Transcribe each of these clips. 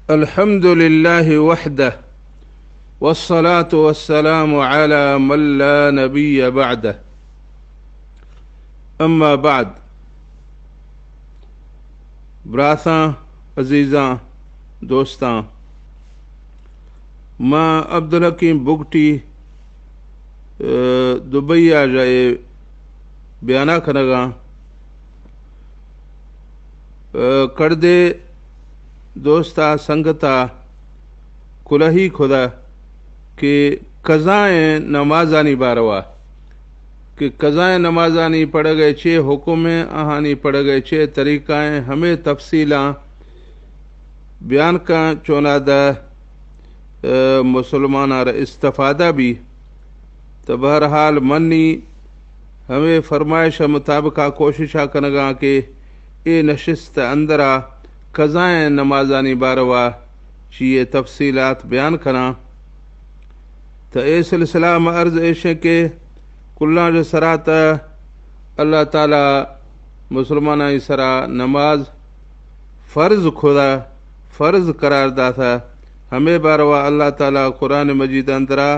الحمد لله وحده، والصلاة والسلام على من لا نبي بعده. أما بعد. براتاں، عزیزاں، دوستاں، ما عبدالحکیم بگٹی، اے، دبئی آ جائے بیانہ کنگاں۔ اے، کڑدے دوستا، سنگتا، کلہی خدا کہ قضائیں نمازانی باروا، کہ قضائیں نمازانی پڑھگ ء چے حکم ء، آہانی پڑھگ ء چے طریقہ ء، ہمے تفصیلاں بیان کن، چونادا، اے، مسلماناں را استفادہ بی۔ تو بہرحال منی ہمے فرمائش ء مطابقا کوششا کنگاں کہ اے نشست اندرا قضائیں نمازانی باروا چیئے تفصیلات بیان کناں۔ تو اے سلسلہ ما عرض ایشیں کہ کلاں جو سرات اللہ تعالی مسلمانانی سرا نماز فرض خدا، فرض قرار داتا۔ ہمے باروا اللہ تعالی قرآن مجید اندرا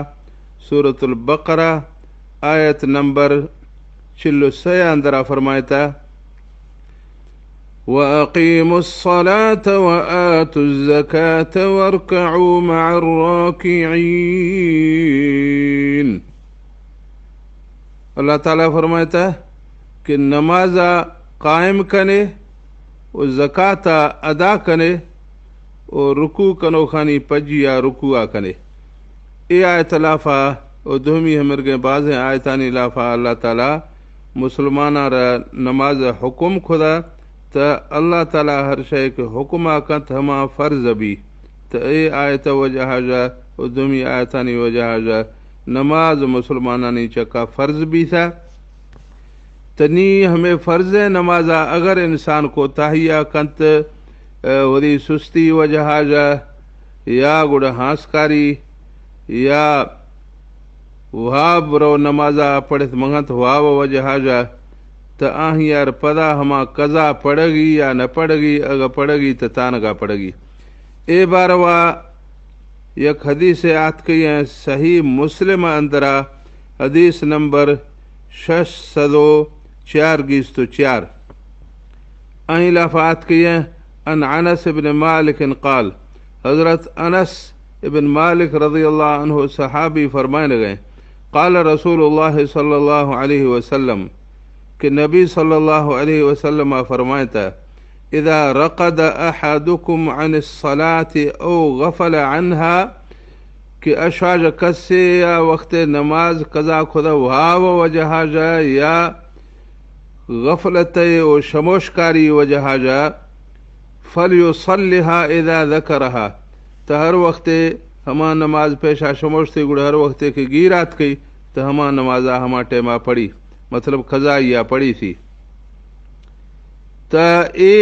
سورۃ البقرہ آیت نمبر چل و سئے اندرا فرمائتا، وَأَقِيمُوا الصَّلَاةَ وَآتُوا الزَّكَاةَ وَارْكَعُوا مَعَ الرَّاكِعِينَ۔ اللہ تعالی فرمائتا کہ نمازا قائم کنے و زکاتا ادا کنے و رکوع کنوکانی پجیا رکوعا کنے۔ اے آیت لافا و دومی ہمرگیں بازیں آیتانی لافا اللہ تعالی مسلماناں را نماز حکم خدا، تا اللہ تعالی ہر شے کہ حکما کنت ہما فرض بی۔ تا اے آیت وجہا جا و دومی آیتانی وجہا جا نماز مسلمانانی چکا فرض بیثہ۔ تنی ہمے فرض نمازا اگر انسان کوتاہیا کنت، اے، وتی سستی وجہا جا یا گڑا ہانسکاری یا واب رو نمازا پڑھت مگنت واب وجہا جا، تا آہیار پدا ہما قضا پڑھگی یا نہ پڑھگی، اگہ پڑھگی تا تانگا پڑھگی۔ اے باروا یک حدیثے آتکئی ایں صحیح مسلم اندرا، حدیث نمبر شش سد و چار گیست و چار۔ آہی لافا آتکئی ایں، عن انس ابن مالک قال، حضرت انس ابن مالک رضی اللہ عنہ صحابی فرمائنگ ایں، قال رسول اللہ صلی اللہ علیہ وسلم، کہ نبی صلی اللہ علیہ وسلم فرمائتا، اذا رقد احدکم عن الصلاة او غفل عنها، کہ اشاج کسے یا وقت نماز قضا کھدا وہاو وجہا جا یا غفلت و شموشکاری وجہا جا، فلیصلها اذا ذکرها، تا ہر وقت ہما نماز پیشا شموشتی گڑا ہر وقت کہ گیرات کئی، تا ہما نمازا ہما ٹیما پڑھی، مطلب قضائی آ پڑھی تھی۔ تا اے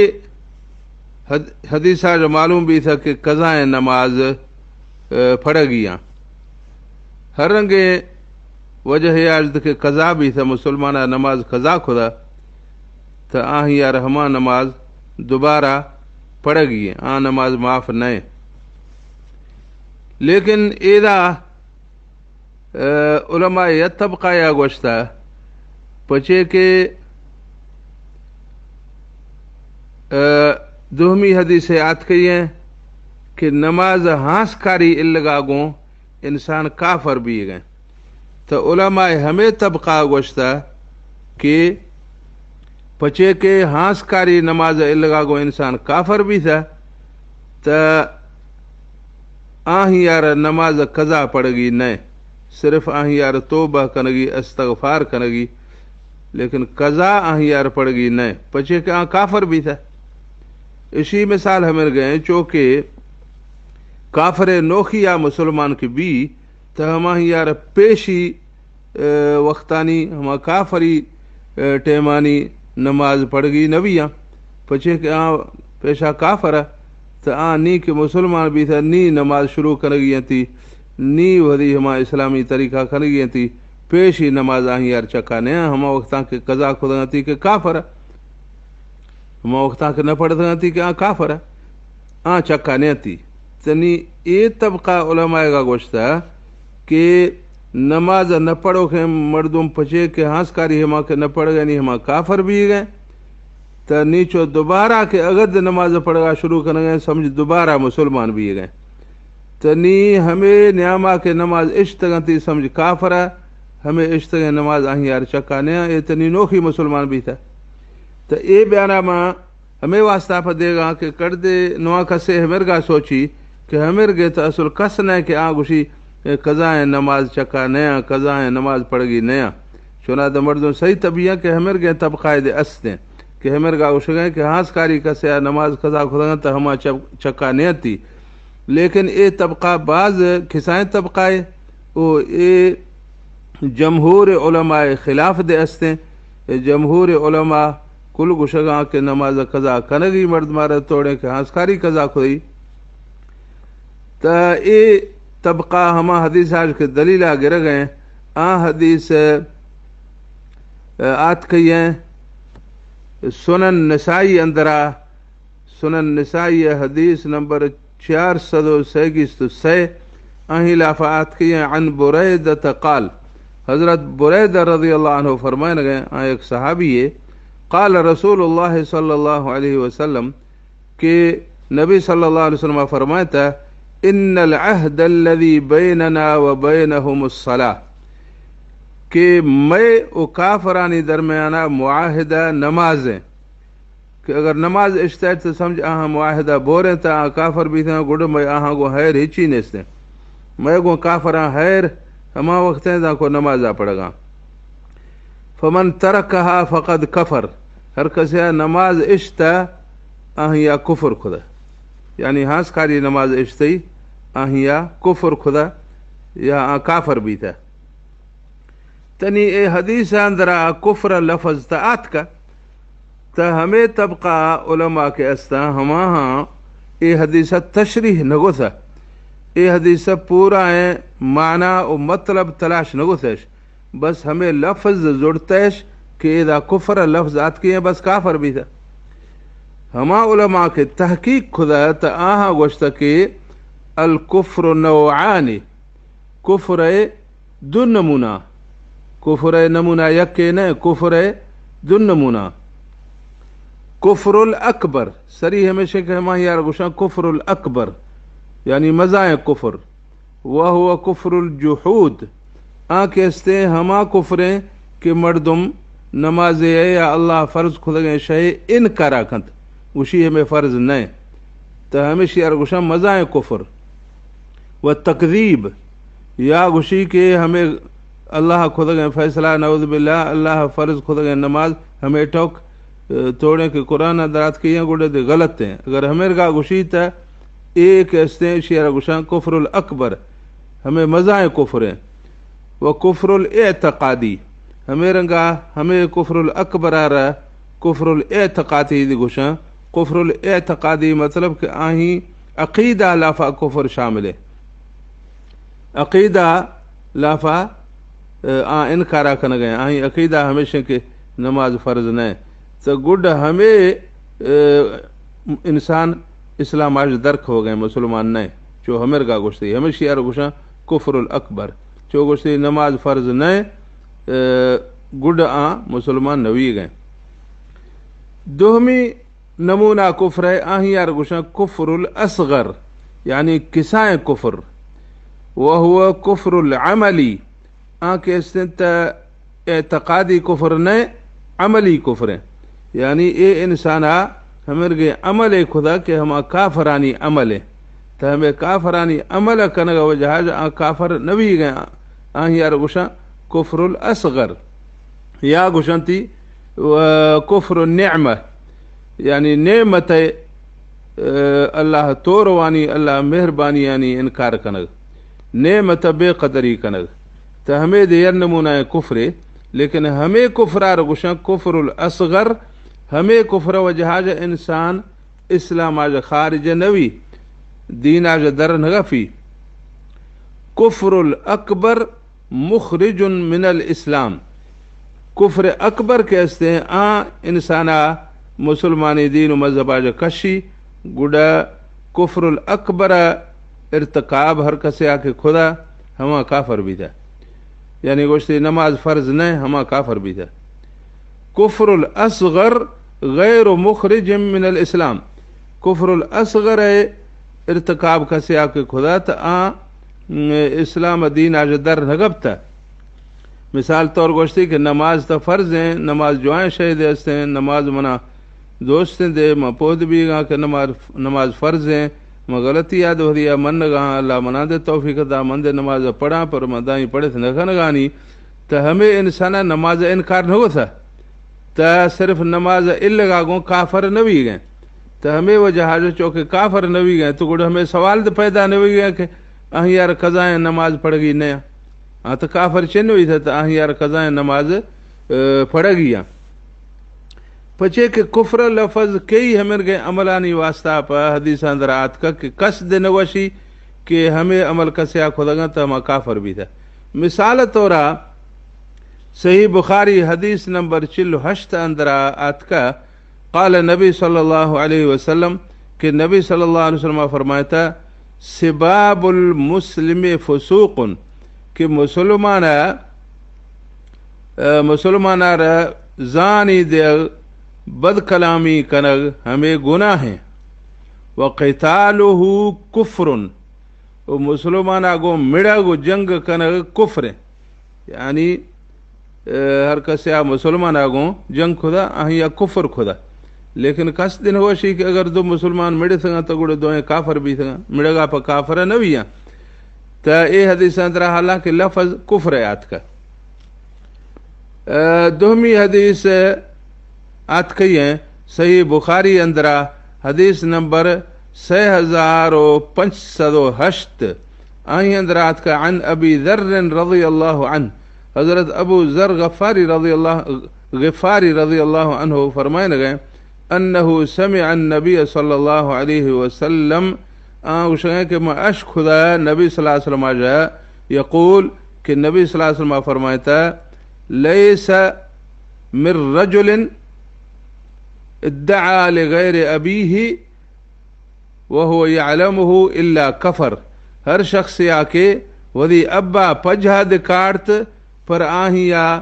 حد-، حدیثا جو معلوم بیثہ کہ قضائیں نماز، اے، پڑھگی آں۔ ہر رنگیں وجہ یاجد کہ قضا بیثہ، مسلمانا نماز قضا کھدا، تا آہیار ہما نماز دوبارہ پڑھگی ایں، آ نماز معاف نئے۔ لیکن ایدا اے، علماء یک طبقہ یا گوشتہ، پچے کہ، اے، دومی حدیث آتکئی ایں کہ نماز ہانسکاری الگا گوں انسان کافر بیگ ایں۔ تو علماء ہمے طبقہ گوشتہ کہ پچے کہ ہانسکاری نماز الگا گوں انسان کافر بیثہ، تا آہیار نماز قضا پڑھگی نئے، صرف آہیار توبہ کنگی، استغفار کنگی، لیکن قضا آہیار پڑھگی نئے، پچے کہ آ کافر بیثہ۔ اشی مثال ہمرگیں، چوکہ کافر نوخی یا مسلمان کہ بی، تا ہماہیار پیشی اے، وختانی ہما کافری، اے، ٹیمانی نماز پڑھگی نبی آں۔ پچے کہ آ پیشا کافر ء، تو آ نی کہ مسلمان بیثہ، نی نماز شروع کنگی انتی، نی وھدی ہما اسلامی طریقہ کنگی انتی، پیشی نماز آہیار چکا نیاں، ہما وختاں کہ قضا کھدگ انتی کہ کافر ء، ہما وختاں کہ نہ پڑھدگ انتی کہ آ کافر ء، آ چکا نیانتی۔ تنی اے طبقہ علماء گا گوشتا کہ نماز نہ پڑھوکیں مردم پچے کہ ہانسکاری ہما کہ نہ پڑھگنی ہما کافر بیگیں۔ تنی چو دوبارہ کہ اگد نماز پڑھگا شروع کنگیں سمجھ دوبارہ مسلمان بیگیں۔ تنی ہمے نیاما کہ نماز اشتگنتی سمجھ کافرہ، ہمے اشتگیں نماز آہیار چکا نیاں، اے تنی نوخی مسلمان بیتا۔ تو اے بیانا ما ہمے واسطہ پہ دیگا کہ کڑدے نواں کسے ہمرگا سوچی کہ ہمرگے تو اصل کس نہ کہ آ گوشی قضائیں نماز چکا نیاں، قضائیں نماز پڑھگی نیاں۔ چوناہا مردم صحیح طبیعہ کہ ہمرگیں طبقہ دے استیں کہ ہمرگا گوشگیں کہ ہانسکاری کسے آ نماز قضا کھدگاں تو ہما چ-، چکا نیتی۔ لیکن اے طبقہ باز کسائیں طبقہ ہے، او اے جمہور علماء خلاف دے استیں۔ اے جمہور علماء کل گوشگاں کہ نماز قضا کنگی مردمارا توڑیں کہ ہانسکاری قضا کھدی۔ تا اے طبقہ ہما حدیث آج کے دلیلہ گرگیں، آ حدیث، آ، آتکئیں سنن نسائی اندرا، سنن نسائی حدیث نمبر چار سد و سیگیست و سئے، آہی لافا آتکئیں عن بریدہ قال، حضرت بریدہ رضی اللہ عنہ فرمائنگیں، آ ایک صحابی ہے، قال رسول اللہ صلی اللہ علیہ وسلم، کہ نبی صلی اللہ علیہ وسلم فرمائتا، ان العہد الذی بیننا و بینہم الصلاة، کہ مئے و کافرانی درمیانا معاہدہ نماز ہیں، کہ اگر نماز اشتہ تو سمجھ آہاں معاہدہ بوریں تا آ کافر بیتاں، گڑ مئے آہاں گوں ہیر ہچی نیستیں۔ مئے گوں کافراں ہیر ہما وقت ہیں داں کو نمازا پڑھگاں۔ فمن ترکها فقد کفر، ہر کسیا نماز اشتہ آہیا کفر کھدہ، یعنی ہانسکاری نماز اشتئی آہیا کفر کھدہ یا آ کافر بیتہ۔ تنی اے حدیث اندرا کفر لفظ تا آتکا، تا ہمے طبقہ علماء کے استا ہماہاں اے حدیث تشریح نگوتہ، اے حدیث پورا ایں معنی و مطلب تلاش نگوتش، بس ہمے لفظ زڑتش کہ ادا کفر لفظ آتکیں بس کافر بیتہ۔ ہما علماء کے تحقیق کھدہ تا آہاں گوشتہ کہ الکفر نوعان، کفر ء دو نمونہ، کفر ء نمونہ یکے نہ، کفر ء دو نمونہ۔ کفر الاکبر، سری ہمیشہ کہ ہما یار گوشاں کفر الاکبر، یعنی مزائیں کفر، وهو کفر الجحود، آ کہ استیں ہما کفریں کہ مردم نمازے یا اللہ فرض کھدگیں شے انکارا کنت، گوشی ہمیں فرض نہ۔ تو ہمیشی ار گوشاں مزائیں کفر۔ و تکذیب، یا گوشی کہ ہمیں اللہ کھدگیں فیصلہ، نعوذ باللہ، اللہ فرض کھدگیں نماز ہمیں ٹوک، اے، توڑیں کہ قرآن درات کیاں گوڑے دے غلط ہیں۔ اگر ہمیں رگا گوشی تا ایک استیں شیعہ گوشاں کفر الاکبر، ہمیں مزائیں کفر ہیں۔ و کفر الاعتقادی، ہمیں رنگا ہمیں کفر الاکبر آ رہا کفر الاعتقادی دی گوشاں۔ کفر الاعتقادی مطلب کہ آہی عقیدہ لافا کفر شامل ہے۔ عقیدہ لافا، اے، آ انکارا کنگئے، آہی عقیدہ ہمیشہ کہ نماز فرض نہ۔ تو گڈ ہمیں، اے، انسان اسلام آج درک ہو گئے، مسلمان نہ۔ چو ہمیں رگا گوشتی، ہمیشی ار گوشاں کفر الاکبر۔ چو گوشتی نماز فرض نہ، اے، گڈ آ مسلمان نوی گئے۔ دوہمی نمونہ کفر ہے، آہی یار گوشاں کفر الاصغر، یعنی کسائیں کفر، وهو کفر العملی، آ کہ استنت اعتقادی کفر نہ، عملی کفر ہے۔ یعنی اے انسانا ہمرگے عمل کھدا کہ ہما کافرانی عمل ہے۔ تو ہمیں کافرانی عمل کنگا وجہ آ کافر نوی گئے، آہی یار گوشاں کفر الاصغر۔ یا گوشنتی و کفر النعمہ، یعنی نعمت، اے، اللہ توروانی، اللہ مہربانی یعنی انکار کنگ، نعمت بے قدری کنگ۔ تو ہمیں دے یر نمونہ کفرے، لیکن ہمیں کفرار گوشن کفر الاصغر، ہمیں کفر وجہ آج انسان اسلام آج خارج نوی، دین آج در نگفی۔ کفر الاکبر مخرج من الاسلام۔ کفر اکبر کہ استیں، آ انسانا مسلمانی دین و مذہب آج کشی، گڈا کفر الاکبر ارتکاب ہر کسے آ کہ کھدا، ہما کافر بیتا۔ یعنی گوشتی نماز فرض نہ، ہما کافر بیتا۔ کفر الاصغر غیر مخرج من الاسلام۔ کفر الاصغر ءِ ارتکاب کسے آ کہ کھدا، تا آ، م، اسلام دین آج در نہ گپتا۔ مثال طور گوشتی کہ نماز تا فرض ہیں، نماز جوائیں شے دے ہستیں، نماز منا دوستیں دے، من پوہد بیگاں کہ نماز، نماز فرض ہیں، من غلطی آ دوہدی آ منگاں، اللہ منا دے توفیق دا، من دے نماز پڑھاں، پر من دائیں پڑھت نہ کنگانی، تا ہمے انسان نماز انکار نہ ہوتا، تا صرف نماز الگا گوں کافر نہ وی گئے۔ تا ہمے وجہ آ جو چونکہ کافر نہ وی گئے، تو گڑا ہمے سوال دے پیدا نہ وی گئے کہ آہی یار قضائیں نماز پڑھگی نیا۔ آ تو کافر چن وی تھا، تا آہی یار قضائیں نماز، اے، پڑھگی آ۔ پچے کہ کفر لفظ کئی ہمرگیں عملانی واسطہ پہ حدیثاں در آتکا کہ کس دے نوشی کہ ہمے عمل کسے آ کھدگاں تا ہما کافر بیتا۔ مثال طورا صحیح بخاری حدیث نمبر چل و ہشت اندرا آتکا، قال نبی صلی اللہ علیہ وسلم، کہ نبی صلی اللہ علیہ وسلم فرمائتا، سباب المسلم فسوق، کہ مسلمان ء، مسلمان ء را زانی دیگ، بد کلامی کنگ ہمے گناہ ہیں۔ وقتاله كفر، و مسلمان ء گوں مڑگ و جنگ کنگ کفر ہیں۔ یعنی، اے، ہر کسے آ مسلمان ء گوں جنگ کھدا، آہی آ کفر کھدا۔ لیکن کس دے نوشی کہ اگر دو مسلمان مڑتگاں تو گڑا دوئیں کافر بیتگاں، مڑگا پہ کافر نہ ویاں۔ تا اے حدیث اندرا حالانکہ لفظ کفر آتکا۔ اے، دومی حدیث آتکئی ہیں صحیح بخاری اندرا، حدیث نمبر سہ ہزار و پنچ سد و ہشت۔ آئی اندرا آتکا عن ابی ذر رضی اللہ عنہ، حضرت ابو ذر غفاری رضی اللہ، غفاری رضی اللہ عنہ فرمائنگے، انه سمع النبی صلی اللہ علیہ وسلم، آ گوشگے کہ من اشک خدا نبی صلی اللہ علیہ وسلم آجا یقول، کہ نبی صلی اللہ علیہ وسلم فرمائتا، لیس من رجل ادعى لغير أبيه وهو يعلمه إلا كفر۔ ہر شخص یا کہ وتی ابا پجہ دے کارت پر آہی یا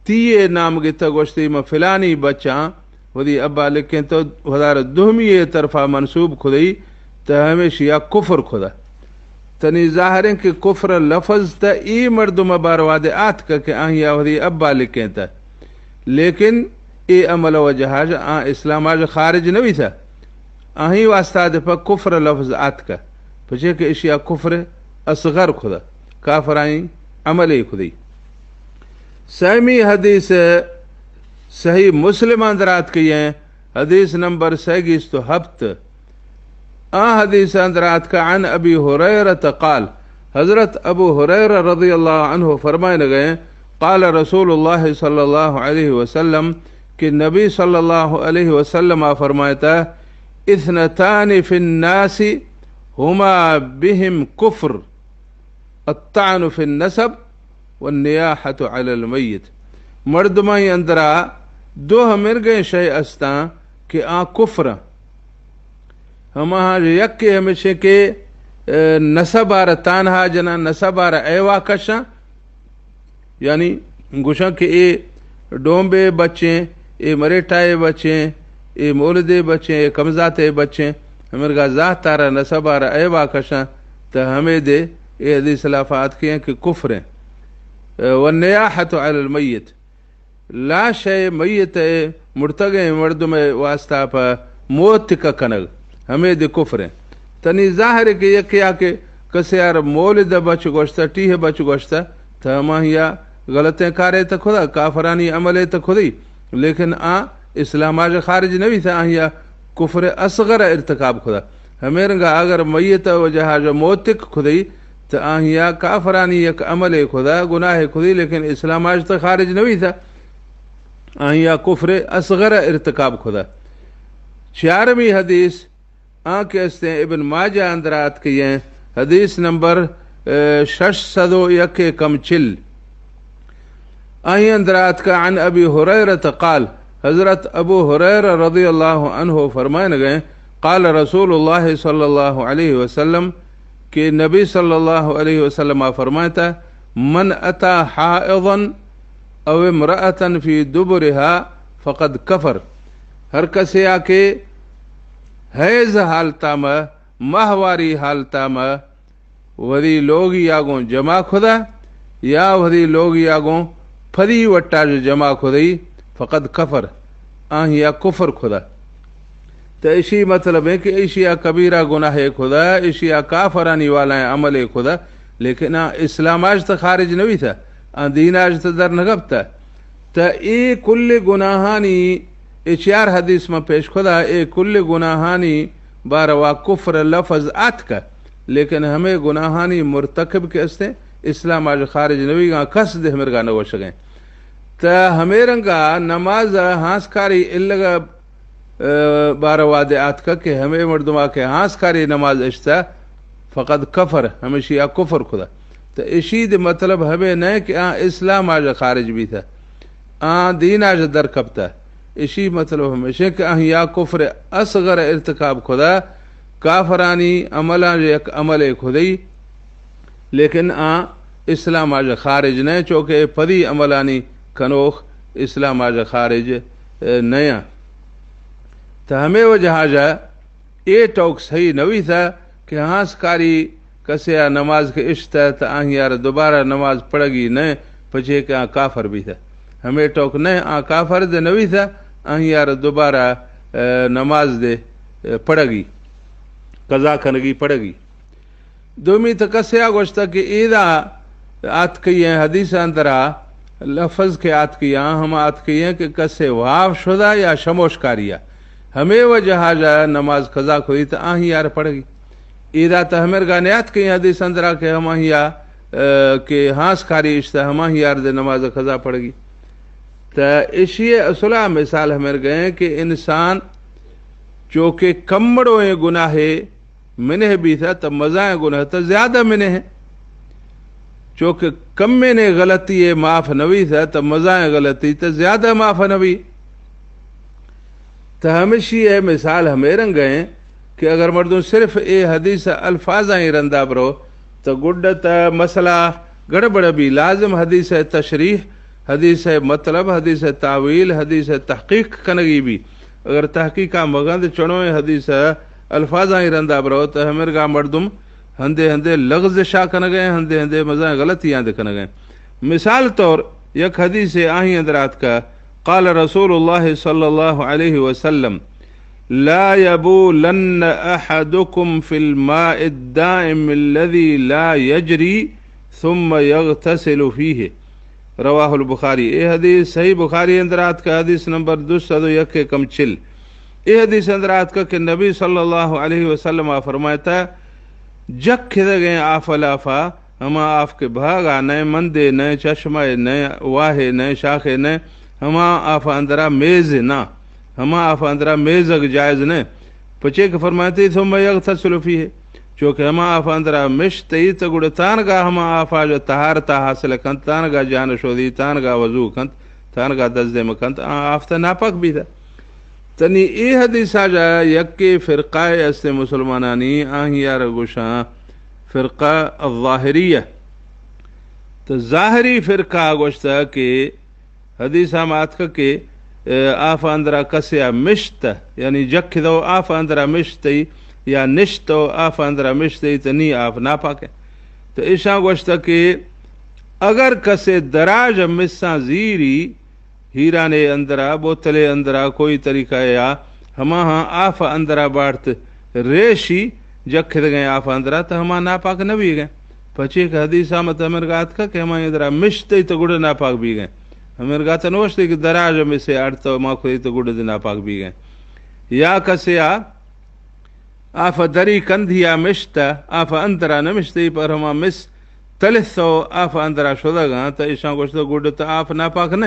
تیے نام گتا گوشتی من فلانی بچاں، وتی ابا لکھیں تو ہزار دومی طرفا منسوب کھدئی، تو ہمیشی یا کفر کھدا۔ تنی ظاہر ہیں کہ کفر لفظ تا ای مردم باروا دے آتکا کہ آہی یا وتی ابا لکھیں تا۔ لیکن اے عمل وجہ آج آ اسلام آج خارج نہ بیتا۔ آہی واسطہ دے پا کفر لفظ آتکا۔ پچے کہ اشیا کفر اصغر کھدا۔ کافرائیں عمل کھدی۔ سیمی حدیث صحیح مسلم اندر آتکئی ہیں، حدیث نمبر سیگیست و ہپت۔ آ حدیث اندر آتکا عن ابی ہریرہ قال، حضرت ابو ہریرہ رضی اللہ عنہ فرمائنگے، قال رسول اللہ صلی اللہ علیہ وسلم، کہ نبی صلی اللہ علیہ وسلم آ فرمائتا، اثنتان فی الناس هما بهم كفر، الطعن في النسب والنياحة على الميت۔ مردمانی اندرا دو ہمرگیں شے استاں کہ آ کفر۔ ہما یکے ہمیشیں کہ، اے، نسب آر تانہا جناں، نسب آر ایوا کشاں، یعنی گوشاں کہ اے ڈومبے بچیں، اے مریٹائے بچیں، اے مولدے بچیں، اے کمزاتے بچیں، ہمرگا ذات آرا نسب آرا ایوا کشاں، تہ ہمے دے اے حدیث لافا آتکیں کہ کفر ہیں۔ والنیاحة علی المیت، لاش ء میت ء مڑتگیں مردم ء واسطہ پہ موتک کنگ ہمے دے کفر ہیں۔ تنی ظاہر ہے کہ یکے آ کہ کسے آر مولد بچ گوشتہ، ٹیہ بچ گوشتہ، تہ ہماہیا غلطیں کارے تہ کھدا، کافرانی عملے تہ کھدی، لیکن آ اسلام آج خارج نہ بیتہ، آہیا کفر اصغر ارتکاب کھدا۔ ہمے رنگا اگر میت وجہ آج موتک کھدی، تہ آہیا کافرانی یک عملے کھدا، گناہے کھدی، لیکن اسلام آج تہ خارج نہ بیتہ، آہیا کفر اصغر ارتکاب کھدا۔ چارمی حدیث، آ کہ استیں ابن ماجہ اندر آتکئی ہیں، حدیث نمبر، اے، شش سد و یک کم چل۔ آئی اندر آتکا عن ابی ہریرہ قال، حضرت ابو ہریرہ رضی اللہ عنہ فرمائنگے، قال رسول اللہ صلی اللہ علیہ وسلم، کہ نبی صلی اللہ علیہ وسلم فرمائتا، من اتی حائضا او امرأة فی دبرها فقد کفر۔ ہر کسے آ کہ حیض حالتا ما، ماہواری حالتا ما، وثی لوگی آ گوں جمع کھدا، یا وثی لوگی آ گوں پدی وٹا جو جمع کھدئی، فقد کفر، آہیا کفر کھدا۔ تو اشی مطلب ہے کہ اشیا کبیرہ گناہ کھدا، اشیا کافرانی والا عمل کھدا، لیکن آ اسلام آج تو خارج نوی تھا، آ دین آج تو در نگپتا۔ تا اے کل گناہانی، اے چیار حدیث ما پیش کھدا، اے کل گناہانی باروا کفر لفظ آتکا، لیکن ہمے گناہانی مرتکب کہ استیں، اسلام آج خارج نویگاں، کس دے ہمرگا نوشگیں۔ تا ہمے رنگا نماز ہانسکاری الگا، اے، باروا دے آتکا کہ ہمے مردما کہ ہانسکاری نماز اشتا، فقد کفر، ہمشی آ کفر کھدا۔ تو اشی دے مطلب ہمے نہ کہ آ اسلام آج خارج بیتا، آ دین آج در کپتا۔ اشی مطلب ہمیشہ کہ آہیا کفر اصغر ارتکاب کھدا، کافرانی عملاں یک عمل کھدئی، لیکن آ اسلام آج خارج نہ، چونکہ پدی عملانی کنوخ اسلام آج خارج، اے، نیا۔ تو ہمے وجہ آجا اے ٹوک صحیح نوی تھا کہ ہانسکاری کسے آ نماز کہ اشتہ تا آہیار دوبارہ نماز پڑھگی نہ، پچے کہ آ کافر بیتا۔ ہمے ٹوک نہ، آ کافر دے نوی تھا، آہیار دوبارہ، اے، نماز دے، اے، پڑھگی، قضا کنگی پڑھگی۔ دومی تو کسے آ گوشتا کہ ایدا آتکئی ہیں حدیث اندرا، لفظ کہ آتکئی ہیں، ہم آتکئی ہیں کہ کسے واو شدا یا شموشکاریا، ہمے وجہ آجا نماز قضا کھدئی تو آہیار پڑھگی۔ ایدا تو ہمرگا نیاتکئی ہیں حدیث اندرا کہ ہماہیا، اے، کہ ہانسکاری اشتا ہماہیار دے نماز قضا پڑھگی۔ تو اشی اصلا مثال ہمرگئے کہ انسان چونکہ کمڑوئیں گناہے منہ بیثہ تہ مزائیں گناہ تہ زیادہ منہ۔ چونکہ کمینیں غلطی معاف نویثہ تہ مزائیں غلطی تہ زیادہ معاف نوی۔ تہ ہمشی اے مثال ہمے رنگ ایں کہ اگر مردم صرف اے حدیث الفاظاں رندا برو تہ گڈ تہ مسئلہ گڑبڑ بی۔ لازم حدیث تشریح، حدیث مطلب، حدیث تاویل، حدیث تحقیق کنگی بی۔ اگر تحقیقا مگند چنویں حدیث الفاظاں رندا برو تہ ہمرگا مردم ہندے ہندے لغزشا کنگیں، ہندے ہندے مزائیں غلطیاں دے کنگیں۔ مثال طور یک حدیث آہی اندر آتکا، قال رسول اللہ صلی اللہ علیہ وسلم، لا يبولن أحدكم في الماء الدائم الذي لا يجري ثم يغتسل فيه۔ رواہ البخاری۔ اے حدیث صحیح بخاری اندر آتکا، حدیث نمبر دو سد و یک کم چل۔ اے حدیث اندر آتکا کہ نبی صلی اللہ علیہ وسلم آ فرمائتا، جک کھدگیں آف لافا، ہما آف کہ بھاگا نئے، مندے نئے، چشمہ نئے، واہے نئے، شاخے نئے، ہما آف اندرا میز نہ، ہما آف اندرا میزگ جائز نہ۔ پچے کہ فرمائتی، ثم یغتسل فیہ، چونکہ ہما آف اندرا مشت تئی تہ گڑا تانگا ہما آفا جو طہارتا حاصل کنت، تانگا جان شودی، تانگا وضو کنت، تانگا دزدے مکنت، آ آف تہ ناپاک بیتا۔ تنی اے حدیثا جا یکے فرقہ است مسلمانانی، آہیار گوشاں فرقہ الظاہریہ۔ تو ظاہری فرقہ گوشتا کہ حدیث ہم آتکہ کہ، اے، آف اندرا کسے آ مشت، یعنی جک دو آف اندرا مشت یا نشت و آف اندرا مشت، تو نی آف ناپاک ہے۔ تو ایشاں گوشتا کہ اگر کسے دراج مساں زیری، ہیرانے اندرا، بوتلے اندرا، کوئی طریقہ یا ہماہاں آف اندرا بارت ریشی، جکھدگیں آف اندرا، تہ ہما ناپاک نہ بیگیں۔ پچے کہ حدیث آمد ہمرگا آتکا کہ ہما اندرا مشت ای تہ گڑا ناپاک بیگیں۔ ہمرگا تہ نوشتے کہ دراج مسے اڑتو ما کھوئی تہ گڑا دی ناپاک بیگیں۔ یا کسے آ آف دری کندھیا مشتہ، آف اندرا نمشتئی، پر ہما مس تلثو آف اندرا شدگاں، تہ ایشاں گوشتہ گڈ تہ آف ناپاک نہ۔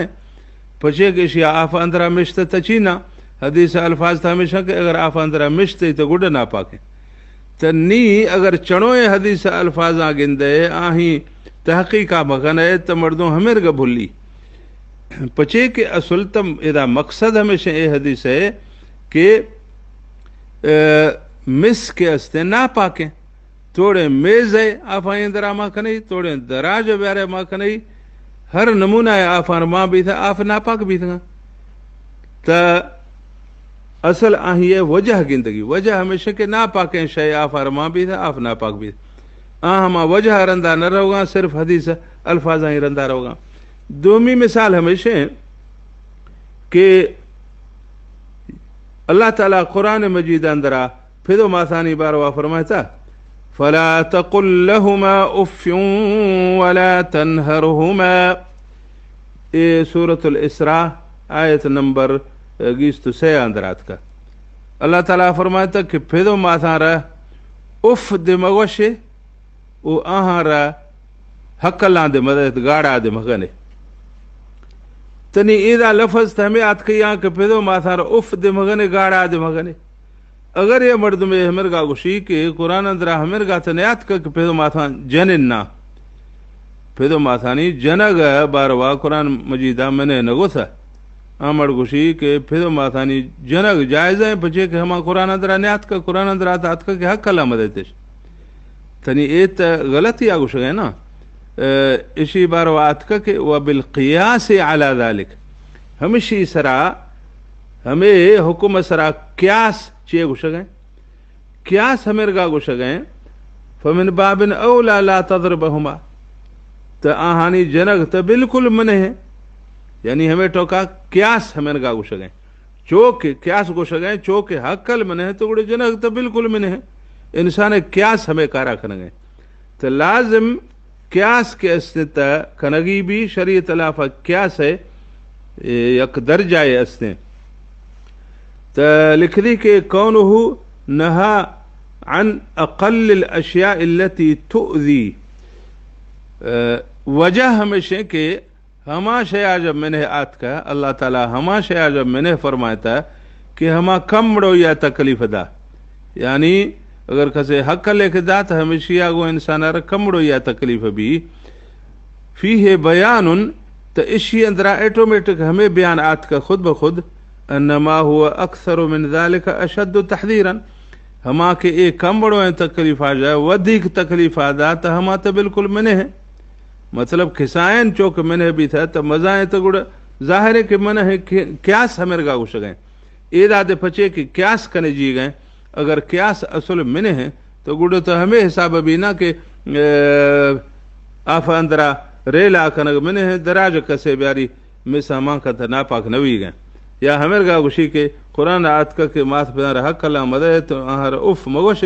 پچے کہ ایشیا آف اندرا مشتہ تہ چینا، حدیث الفاظ تہ ہمیشاں کہ اگر آف اندرا مشتئی تہ گڈ ناپاک ہے۔ تہ نی اگر چنوئے حدیث الفاظاں گندے، آہیں تحقیقا مکنے، تہ مردم ہمرگہ بھلی۔ پچے کہ اصل تہ ادا مقصد ہمیشہ اے حدیث ہے کہ، اے، مس کہ استیں ناپاکیں۔ توڑیں میز ء آفاں اندرا ما کنئی، توڑیں دراج ء بیارے ما کنئی، ہر نمونہ ء آفاں ما بیتہ، آف ناپاک بیتگاں۔ تہ اصل آہی ء وجہ گندگی، وجہ ہمیش کہ ناپاکیں شے آفاں ما بیتہ، آف ناپاک بیت۔ آ ہما وجہ ء رندا نہ روگاں، صرف حدیث الفاظاں رندا روگاں۔ دومی مثال ہمیش کہ اللہ تعالی قرآن مجید اندرا پدو ماتانی باروا فرمائتا، فلا تقل لهما اف ولا تنهرهما۔ اے سورۃ الاسراء، آیت نمبر گیست و سے اندر آتکا۔ اللہ تعالی فرمائتا کہ پدو ماتان را اف دے مگوشے، و آہاں را ہکلاں دے مدت گاڑا دے مگنے۔ تنی ایدا لفظ تہ ہمے آتکیاں کہ پدو ماتان را اف دے مگنے، گاڑا دے مگنے۔ اگر یہ مردم ہمرگا گوشی کہ قرآن اندرا ہمرگا تہ نیاتکا کہ پدو ماتان جنن نا، پدو ماتانی جنگ باروا قرآن مجیدا منے نگوتہ۔ آ مڑ گوشی کہ پدو ماتانی جنگ جائز ہیں، پچے کہ ہما قرآن اندرا نیاتکا، قرآن اندرا تہ آتکا کہ ہکلا مدتش۔ تنی اے تہ غلطی آ گوشگئے نا۔ اے، اشی باروا آتکا کہ وبالقیاس علی ذلک۔ ہمشی سرا، ہمے حکم سرا قیاس چے گوشگئے؟ قیاس ہمرگا گوشگئے، فمن باب اولی لا تضربهما۔ تہ آہانی جنگ تہ بالکل منہ ہے۔ یعنی ہمے ٹوکا قیاس ہمرگا گوشگئے۔ چوکہ قیاس گوشگئے، چوکہ ہکل منہ ہے، تو گڑے جنگ تہ بالکل منہ ہے۔ انسان قیاس ہمے کارا کنگئے۔ تہ لازم قیاس کہ استیں تہ کنگی بی، شریعت لافا قیاس ہے، اے یک درجہ ہے استیں۔ تہ لکھ دی کہ کونه نهى عن اقل الاشیاء التي تؤذی۔ اے، وجہ ہمیشیں کہ ہما شیا جب منہ آتکا، اللہ تعالی ہما شیا جب منہ فرمائتا کہ ہما کمڑو یا تکلیف دا۔ یعنی اگر کسے ہکلے کہ دا تہ ہمیشیا گو انسان را کمڑو یا تکلیف بی۔ فیہ بیان، تہ اشی اندرا آٹومیٹک ہمے بیان آتکا خود بخود، ان ما هو اکثر من ذلک اشد تحذیرا، ہما کہ اے کمڑو ہیں تکلیف آ جائے، ودیک تکلیف آ دا، تہ ہما تہ بالکل منہ ہے۔ مطلب کسائن چوک منہ بیتہ تہ مزائیں تہ گڑا ظاہر ہے کہ منہ ہے کہ قیاس ہمرگا گوشگئے۔ اے دادے پچے کہ قیاس کنے جیگئے، اگر قیاس اصل منہ ہے تو گڑا تہ ہمے حساب بی نا کہ، اے، آف اندرا ریلا کنگ منہ ہے، دراج کسے بیاری مس ہمان کن تہ ناپاک نویگئے۔ یا ہمرگا گوشی کہ قرآن آتکا کہ مات پتاں را ہکلاں مدئے تہ آہاں را اف مگوش،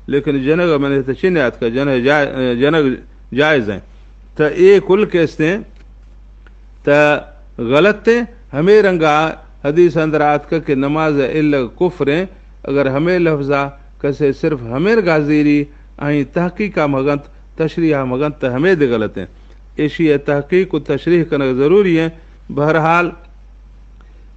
لیکن جنگ منہ تہ چی نیاتکا، جنگ جائ-، جنگ جائز ہیں۔ تہ اے کل کہ استیں تہ غلط ہیں۔ ہمے رنگا حدیث اندر آتکا کہ نماز الگ کفر ہیں۔ اگر ہمے لفظا کسے صرف ہمرگا زیری، آئیں تحقیقا مگنت، تشریحا مگنت تہ ہمے دے غلط ہیں۔ ایشی تحقیق و تشریح کنگ ضروری ہیں۔ بہرحال،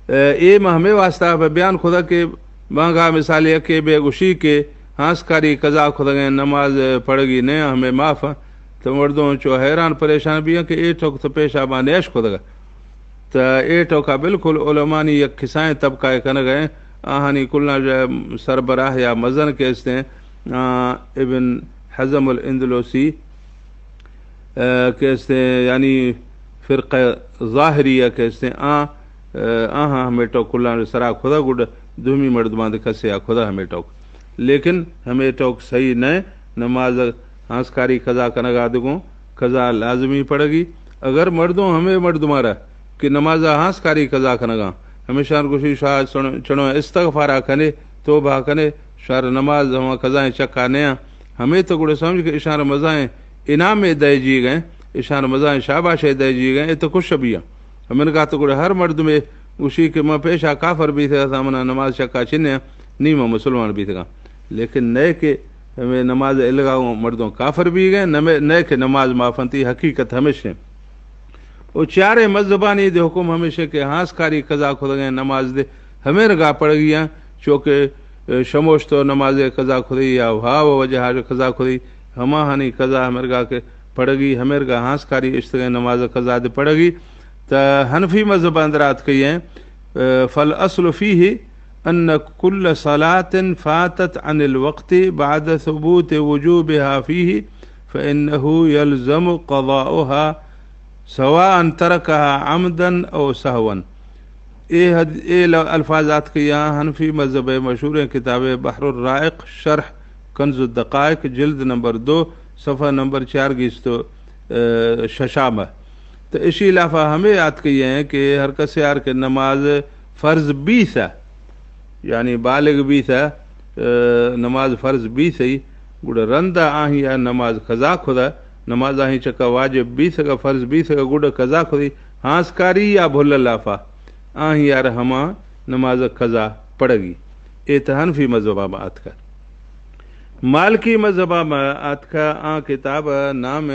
اے، اے ما ہمے واسطہ پہ بیان کھدا کہ بانگا مثال یکے بے گوشی کہ ہانسکاری قضا کھدگیں، نماز پڑگی نہ ہمے معاف ہیں۔ تو مردم چو حیران پریشان بیاں کہ اے ٹوک تو پیشا ما نیش کھدگا۔ تو اے ٹوکا بالکل علمانی یک کسائیں طبقہ کنگ ہیں، آہانی کلنا جو سربراہ یا مزن کہ استیں، آ، ابن حزم الاندلسی، آ، کہ استیں، یعنی فرقہ ظاہریہ کہ استیں، آ، آ، آہاں ہمے ٹوک کلان سرا کھدا گڈ دومی مردمان دے کسے آ کھدا ہمے ٹوک۔ لیکن ہمے ٹوک صحیح نہ، نماز ہانسکاری قضا کنگا دگوں، قضا لازمی پڑگی۔ اگر مردم ہمے مردمارا کہ نماز ہانسکاری قضا کنگا، ہمیشان گوشی شاہ چنو، چنو استغفارا کنے، توبہ کنے، شار نماز ہما قضائیں چکا نیاں۔ ہمے تو گڑا سمجھ کہ اشان مزائیں انعام دے جی گئے، اشان مزائیں شاباش دے جی گئے، اے تو خوش بیاں۔ ہمنگا تو گڑا ہر مردمے گوشی کہ من پیشا کافر بیتگا، منا نماز چکا چنیا، نی من مسلمان بیتگا۔ لیکن نئے کہ ہمیں نماز الگا مردم کافر بی گئے، نمے-، نئے کہ نماز معافنتی، حقیقت ہمیش ہیں۔ او چارے مذہبانی دے حکم ہمیش ہے کہ ہانسکاری قضا کھدگیں نماز دے ہمیں رگا پڑگی ہیں، چونکہ، اے، شموشتو نماز قضا کھدی یا ہا و وجہ قضا کھدی، ہما ہانی قضا ہمیں رگا کہ پڑگی، ہمیں رگا ہانسکاری اشتگیں نماز قضا دے پڑگی۔ تا حنفی مذہب اندر آتکئی ہیں، اے، فالاصل فیہ أن كل صلاة فاتت عن الوقت بعد ثبوت وجوبها فيه فإنه يلزم قضاؤها سواء تركها عمدا أو سهوا۔ اے حد-، اے ل-، الفاظ آتکگ آں حنفی مذہب ءِ مشہوریں کتاب بحر الرائق شرح کنز الدقائق جلد نمبر دو صفحہ نمبر چار گیست و، اے، ششام ءَ۔ تو اشی لافا ہمے آتکگ ایں کہ ہر کسے آر کہ نماز فرض بیثہ، یعنی بالغ بیثہ، اے، نماز فرض بیثہ، گڑا رندا آہی آ نماز قضا کھدا، نماز آہی چکا واجب بیثگا، فرض بیثگا، گڑا قضا کھدی، ہانسکاری یا بھل لافا آہی آر ہما نماز قضا پڑگی۔ اے تو حنفی مذہبا ما آتکا۔ مالکی مذہبا ما آتکا، آ کتاب نام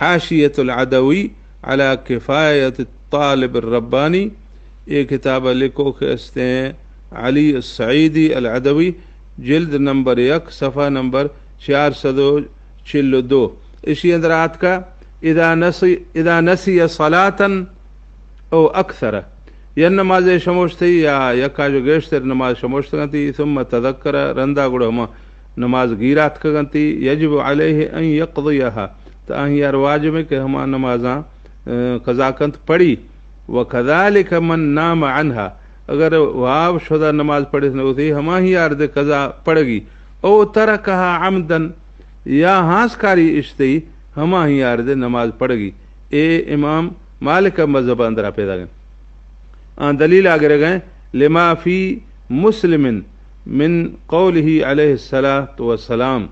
حاشیۃ العدوی علی کفایۃ الطالب الربانی۔ اے کتاب لکھوک استیں علی السعیدی العدوی، جلد نمبر یک، صفحہ نمبر چار سد و چل و دو۔ اشی اندر آتکا، اذا نسی، اذا نسی صلاة او اکثر، یا نماز شموشتی یا یکا جو گیشتر نماز شموشتگنتی، ثم تذکر، رندا گڑا ہما نماز گیر آتکگنتی، یجب علیہ ان یقضیها، تو آہی آر واجب ہے کہ ہما نمازاں، اے، قضا کنت پڑی۔ وکذالک من نام عنها، اگر واب شدہ نماز پڑھت نہ ہوتی، ہماہی آر دے قضا پڑگی۔ او ترکها عمدا، یا ہانسکاری اشتی، ہماہی آر دے نماز پڑگی۔ اے امام مالک مذہب اندرا پیدا گئے۔ آں دلیل آ گرگ ایں، لما فی مسلم من قوله علیہ الصلوۃ والسلام،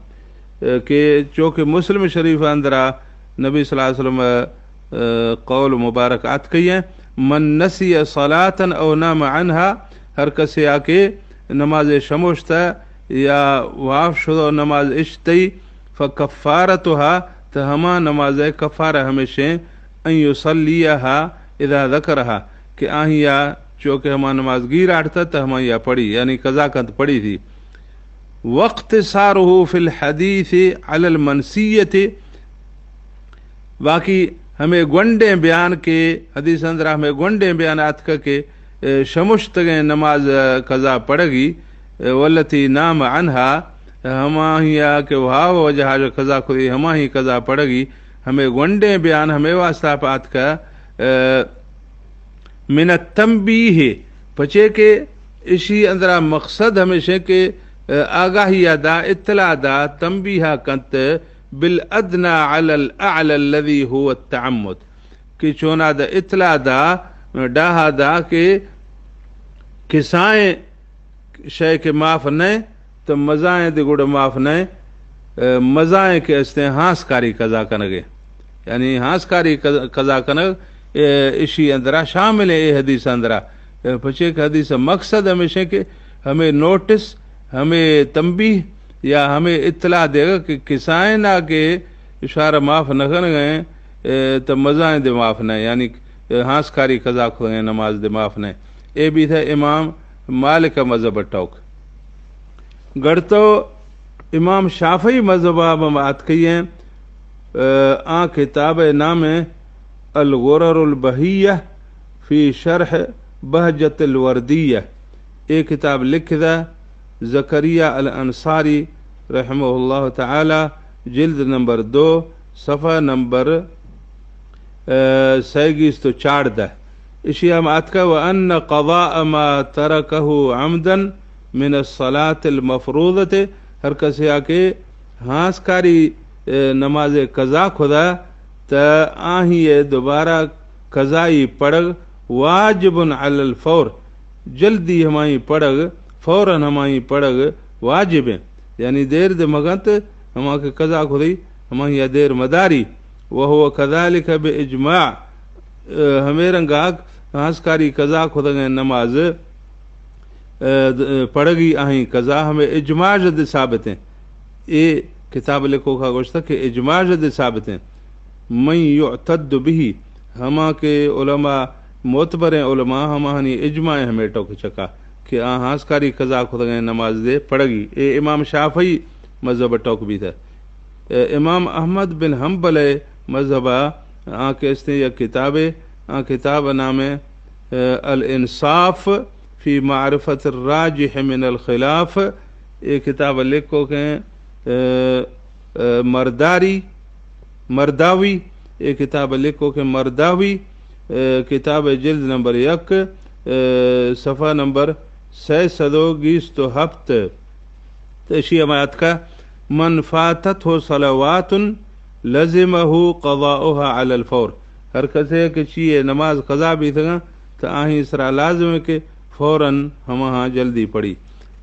اے، کہ چونکہ مسلم شریف اندرا نبی صلی اللہ علیہ وسلم، اے، قول مبارک آتکئی ایں، من نسی صلاة او نام عنها، ہر کسے آ کہ نماز شموشتہ یا واف شدو نماز اشتئی، فکفارتها، تو ہما نماز کفارہ ہمیشیں، ان یصلیها اذا ذکرها، کہ آہیا چونکہ ہما نماز گیر آٹتا تو ہمایا پڑھی، یعنی قضا کنت پڑھی تھی۔ واقتصاره في الحديث على المنسية، باقی ہمے گونڈیں بیان کہ حدیث اندرا ہمے گونڈیں بیان آتکہ کہ، اے، شمشتگیں نماز، اے، قضا پڑگی، اے، والتي نام عنها، ہماہیا کہ وہا وجہا جو قضا کھدی، ہماہی قضا پڑگی، ہمے گونڈیں بیان ہمے واسطہ پہ آتکہ، اے، من التنبیہ، پچے کہ اشی اندرا مقصد ہمیشیں کہ، اے، آگاہی دا، اطلاع دا، تنبیہ کنت، بالادنی علی الاعلی الذی هو التعمد، کہ چونا دا اطلاع دا، ڈاہا دا کہ کسائیں شے کہ معاف نئے، تو مزائیں دے گڑا معاف نئے، اے، مزائیں کہ استیں ہانسکاری قضا کنگے۔ یعنی ہانسکاری قضا، قضا کنگ، اے، اشی اندرا شامل ایں، اے حدیث اندرا۔ اے، پچے کہ حدیث مقصد ہمیشیں کہ ہمے نوٹس، ہمے تنبیہ یا ہمے اطلاع دیگا کہ کسائیں نا کہ اشارہ معاف نہ کنگے، اے، تو مزائیں دے معاف نئے، یعنی، اے، ہانسکاری قضا کنگے نماز دے معاف نئے۔ اے بیثہ امام مالک مذہب ٹوک۔ گڑتو امام شافعی مذہب ءَ ہم آتکئی ایں، آ کتاب ءِ نام ایں الغرر البہیہ فی شرح بہجۃ الوردیہ۔ اے کتاب لکھدہ زکریا الانصاری رحمہ اللہ تعالی، جلد نمبر دو، صفحہ نمبر، آ، سئے گیست و چاردہ۔ اشی ہم آتکہ، وأن قضاء ما تركه عمدا من الصلاة المفروضة، ہر کسے آ کہ ہانسکاری، اے، نماز قضا کھدا، تا آہی دوبارہ قضائی پڑگ واجب علی الفور، جلدی ہمائی پڑگ، فوراً ہمائی پڑگ واجب ایں۔ یعنی دیر دے مگنت، ہما کہ قضا کھدی، ہمائی دیر مداری۔ وهو كذلك بإجماع، اے، ہمے رنگا ہانسکاری قضا کھدگیں نماز، اے، د-، پڑگی آہی قضا ہمے اجماع دے ثابت ایں۔ اے کتاب لکھوکا گوشتہ کہ اجماع دے ثابت ایں۔ من يعتد به، ہما کہ علماء، معتبریں علماء، ہماہانی اجماع ہمے ٹوک چکا کہ آ ہانسکاری قضا کھدگیں نماز دے پڑگی۔ اے امام شافعی مذہب ٹوک بیثہ۔ اے امام احمد بن حنبل مذہب آ کہ استیں یک کتابے، آ کتاب نام ایں، اے، الانصاف فی معرفت الراجح من الخلاف، اے کتاب لکھوکیں، اے، اے، مرداری، مرداوی، اے کتاب لکھوکیں مرداوی، اے، کتاب جلد نمبر یک، اے، صفحہ نمبر سئے سد و گیست و ہپت۔ تو اشی ہمے اتکا، من فاتته صلوات لزمه قضاؤها على الفور۔ ہر کسے کہ چیئے نماز قضا بیتگاں، تو آہی سرا لازم ہے کہ فوراً ہماہاں جلدی پڑھی۔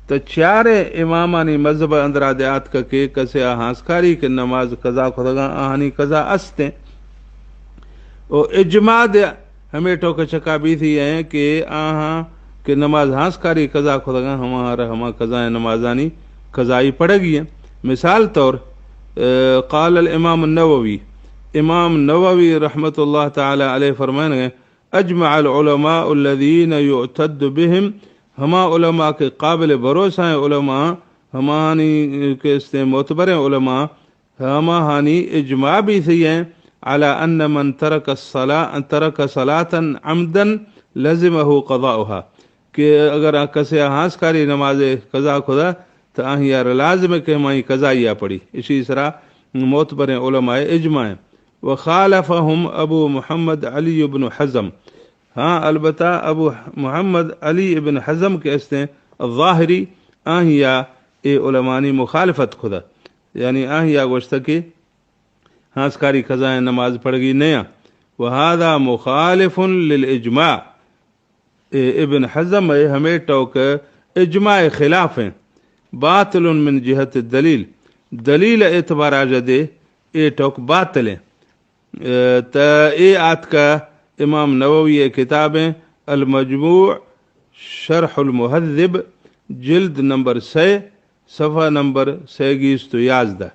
تو چارے امامانی مذہب اندرا دے آتکا کہ کسے آ ہانسکاری کہ نماز قضا کھدگاں، آہانی قضا استیں۔ او اجماع دے ہمے ٹوک چکا بیتی ہیں کہ آہاں کہ نماز ہانسکاری قضا کھدگاں، ہماہاں را ہما قضائیں نمازانی قضائی پڑگی ہیں۔ مثال طور، اے، قال الامام النووی، امام نووی رحمت اللہ تعالی علیہ فرمائن گئے، اجمع العلماء الذين يعتد بهم، ہما علماء کے قابل بھروسہ ہیں علماء، ہمانی کہ استیں معتبریں علماء، ہماہانی اجماع بیتی ہیں، على ان من ترک الصلاة، ترک صلاة عمدا لزمه قضاؤها، کہ اگر آ کسے ہانسکاری نماز قضا کھدا تو آہی یار لازم ہے کہ ہمائی قضائی آ پڑھی۔ اشی سرا معتبریں علماء اجماع ہیں۔ وخالفهم ابو محمد علی ابن حزم۔ ہاں، البتہ ابو محمد علی ابن حزم کہ استیں الظاہری، آہیا اے علمانی مخالفت کھدا۔ یعنی آہیا گوشتہ کہ ہانسکاری قضائیں نماز پڑگی نیا۔ وهذا مخالف للاجماع۔ اے ابن حزم اے ہمے ٹوک اجماع خلاف ہیں۔ باطل من جہت الدلیل۔ دلیل اعتبار آجا دے اے ٹوک باطل ہیں۔ اے، تا اے آتکا امام نووی اے کتاب ہیں المجموع شرح المہذب، جلد نمبر سئے، صفحہ نمبر سئے گیست و یازدہ۔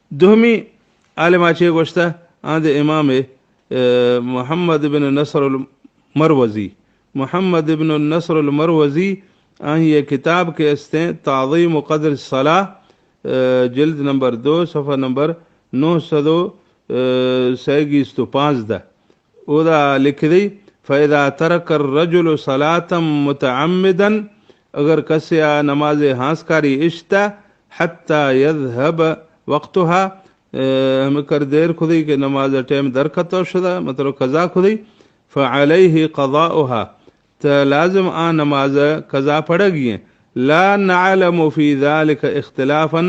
دومی عالم آ چے گوشتہ، آں دے امام، اے، محمد بن نصر المروزی۔ محمد بن نصر المروزی، آہی اے کتاب کے استیں تعظیم قدر الصلاة، اے، جلد نمبر دو، صفحہ نمبر نو سد و، اے، سئے گیست و پانزدہ۔ اودا لکھ دی، فإذا ترك الرجل صلاة متعمدا، اگر کسے آ نماز ہانسکاری اشتا، حتى يذهب وقتها، اے، ہمے کر دیر کھدی کہ نماز ٹائم درکتو شدہ، مطلب قضا کھدی، فعليه قضاؤها، تو لازم آ نماز قضا پڑگی ہیں۔ لا نعلم في ذلك اختلافا،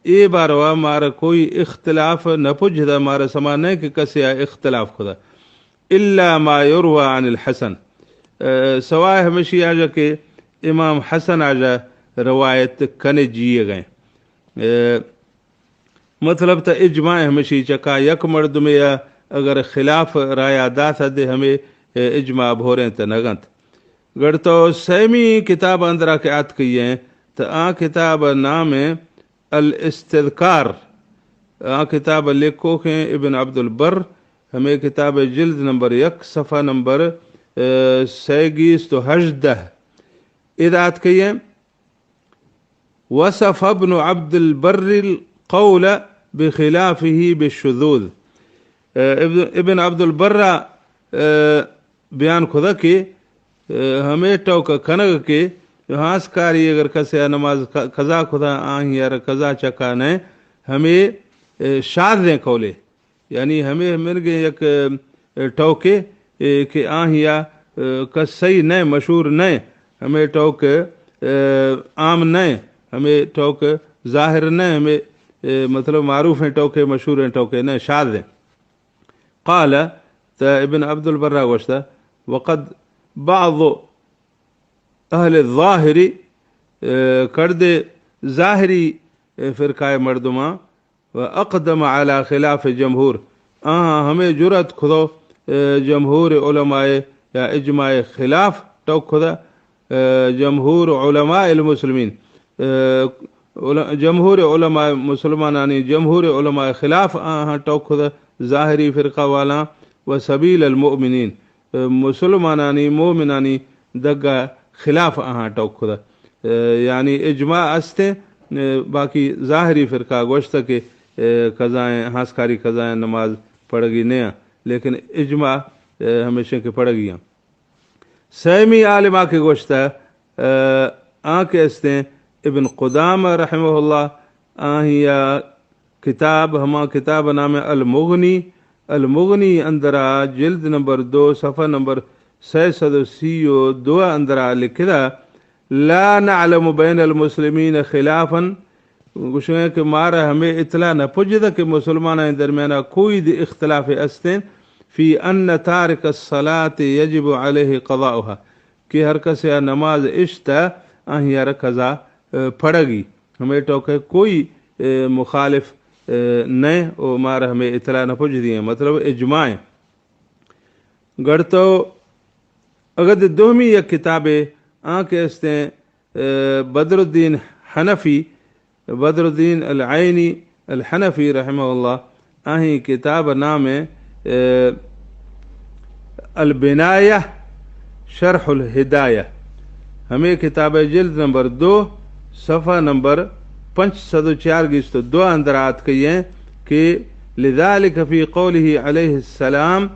اے باروا مارا کوئی اختلاف نہ پجدا، مارا سما نہیں کہ کسے آ اختلاف کھدا۔ الا ما يروى عن الحسن، اے، سوائے ہمشی آجا کہ امام حسن آجا روایت کنے جیے گئے۔ اے، مطلب تا اجماع ہمشی چکا یک مردمے آ اگر خلاف رایا داتا دے ہمے، اے، اجماع بھوریں تا نگنت۔ گڑ تو سیمی کتاب اندرا کہ آتکئی ہیں، تا آ کتاب نام ہے الاستذکار۔ آ کتاب لکھوکیں ابن عبد البر، ہمے کتاب جلد نمبر یک، صفحہ نمبر، اے، سئے گیست و ہژدہ۔ ادا آتکئی ہیں، وصف ابن عبد البر القول بخلافه بالشذوذ۔ اے، ابن، ابن عبد البر، اے، بیان کھدا کہ، اے، ہمے ٹوک کنگ کہ ہانسکاری اگر کسے آ نماز ق-، قضا کھدا، آہی آرا قضا چکا نئے، ہمے، اے، شاذیں قولے۔ یعنی ہمے منگیں یک، اے، ٹوکے، اے، کہ آہیا، اے، کس صحیح نئے، مشہور نئے، ہمے ٹوک، اے، عام نئے، ہمے ٹوک ظاہر نئے، ہمے، اے، مطلب معروفیں ٹوکے، مشہوریں ٹوکے نئے، شاذیں۔ قال، تا ابن عبد البر گوشتا، وقد بعض اہل الظاہر، اے، کڑدے ظاہری، اے، فرقہ مردماں، و اقدم علی خلاف جمہور، آہاں ہمے جرأت کھدو، اے، جمہور علماء یا اجماع خلاف ٹوک کھدا، اے، جمہور علماء المسلمین، اے، عل-، جمہور علماء مسلمانانی، جمہور علماء خلاف آہاں ٹوک کھدا، ظاہری فرقہ والاں، و سبیل المؤمنین، مسلمانانی، مومنانی دگا خلاف آہاں ٹوک کھدا۔ یعنی اجماع استیں، باقی ظاہری فرقہ گوشتہ کہ قضائیں، ہانسکاری قضائیں نماز پڑگی نیاں، لیکن اجماع ہمیشیں کہ پڑگی ہیں۔ سیمی عالما کہ گوشتہ، آ، آ کہ استیں ابن قدامہ رحمہ اللہ، آہیا کتاب، ہما کتاب نام المغنی، المغنی اندرا جلد نمبر دو، صفحہ نمبر سئے سد و سی و دو اندرا لکھدا، لا نعلم بین المسلمین خلافا، گوشگا کہ مارا ہمے اطلاع نہ پجدہ کہ مسلمانانی درمیانا کوئی دی اختلاف استیں، فی ان تارک الصلاة یجب علیہ قضاؤها، کہ ہر کسے آ نماز اشتہ، آہیارا قضا، اے، پڑگی۔ ہمے ٹوکے کوئی، اے، مخالف، اے، نئے و مارا ہمے اطلاع نہ پجدی ہیں، مطلب اجماع ہیں۔ گڑتو اگد دومی یک کتابے آں کہ استیں، اے، بدر الدین حنفی، بدر الدین العینی الحنفی رحمہ اللہ، آہی کتاب نام، اے، البنایہ شرح الہدایہ۔ ہمے کتاب جلد نمبر دو، صفحہ نمبر پنچ سد و چار گیست و دو اندر آتکئی ہیں کہ لذلك فی قوله علیہ السلام،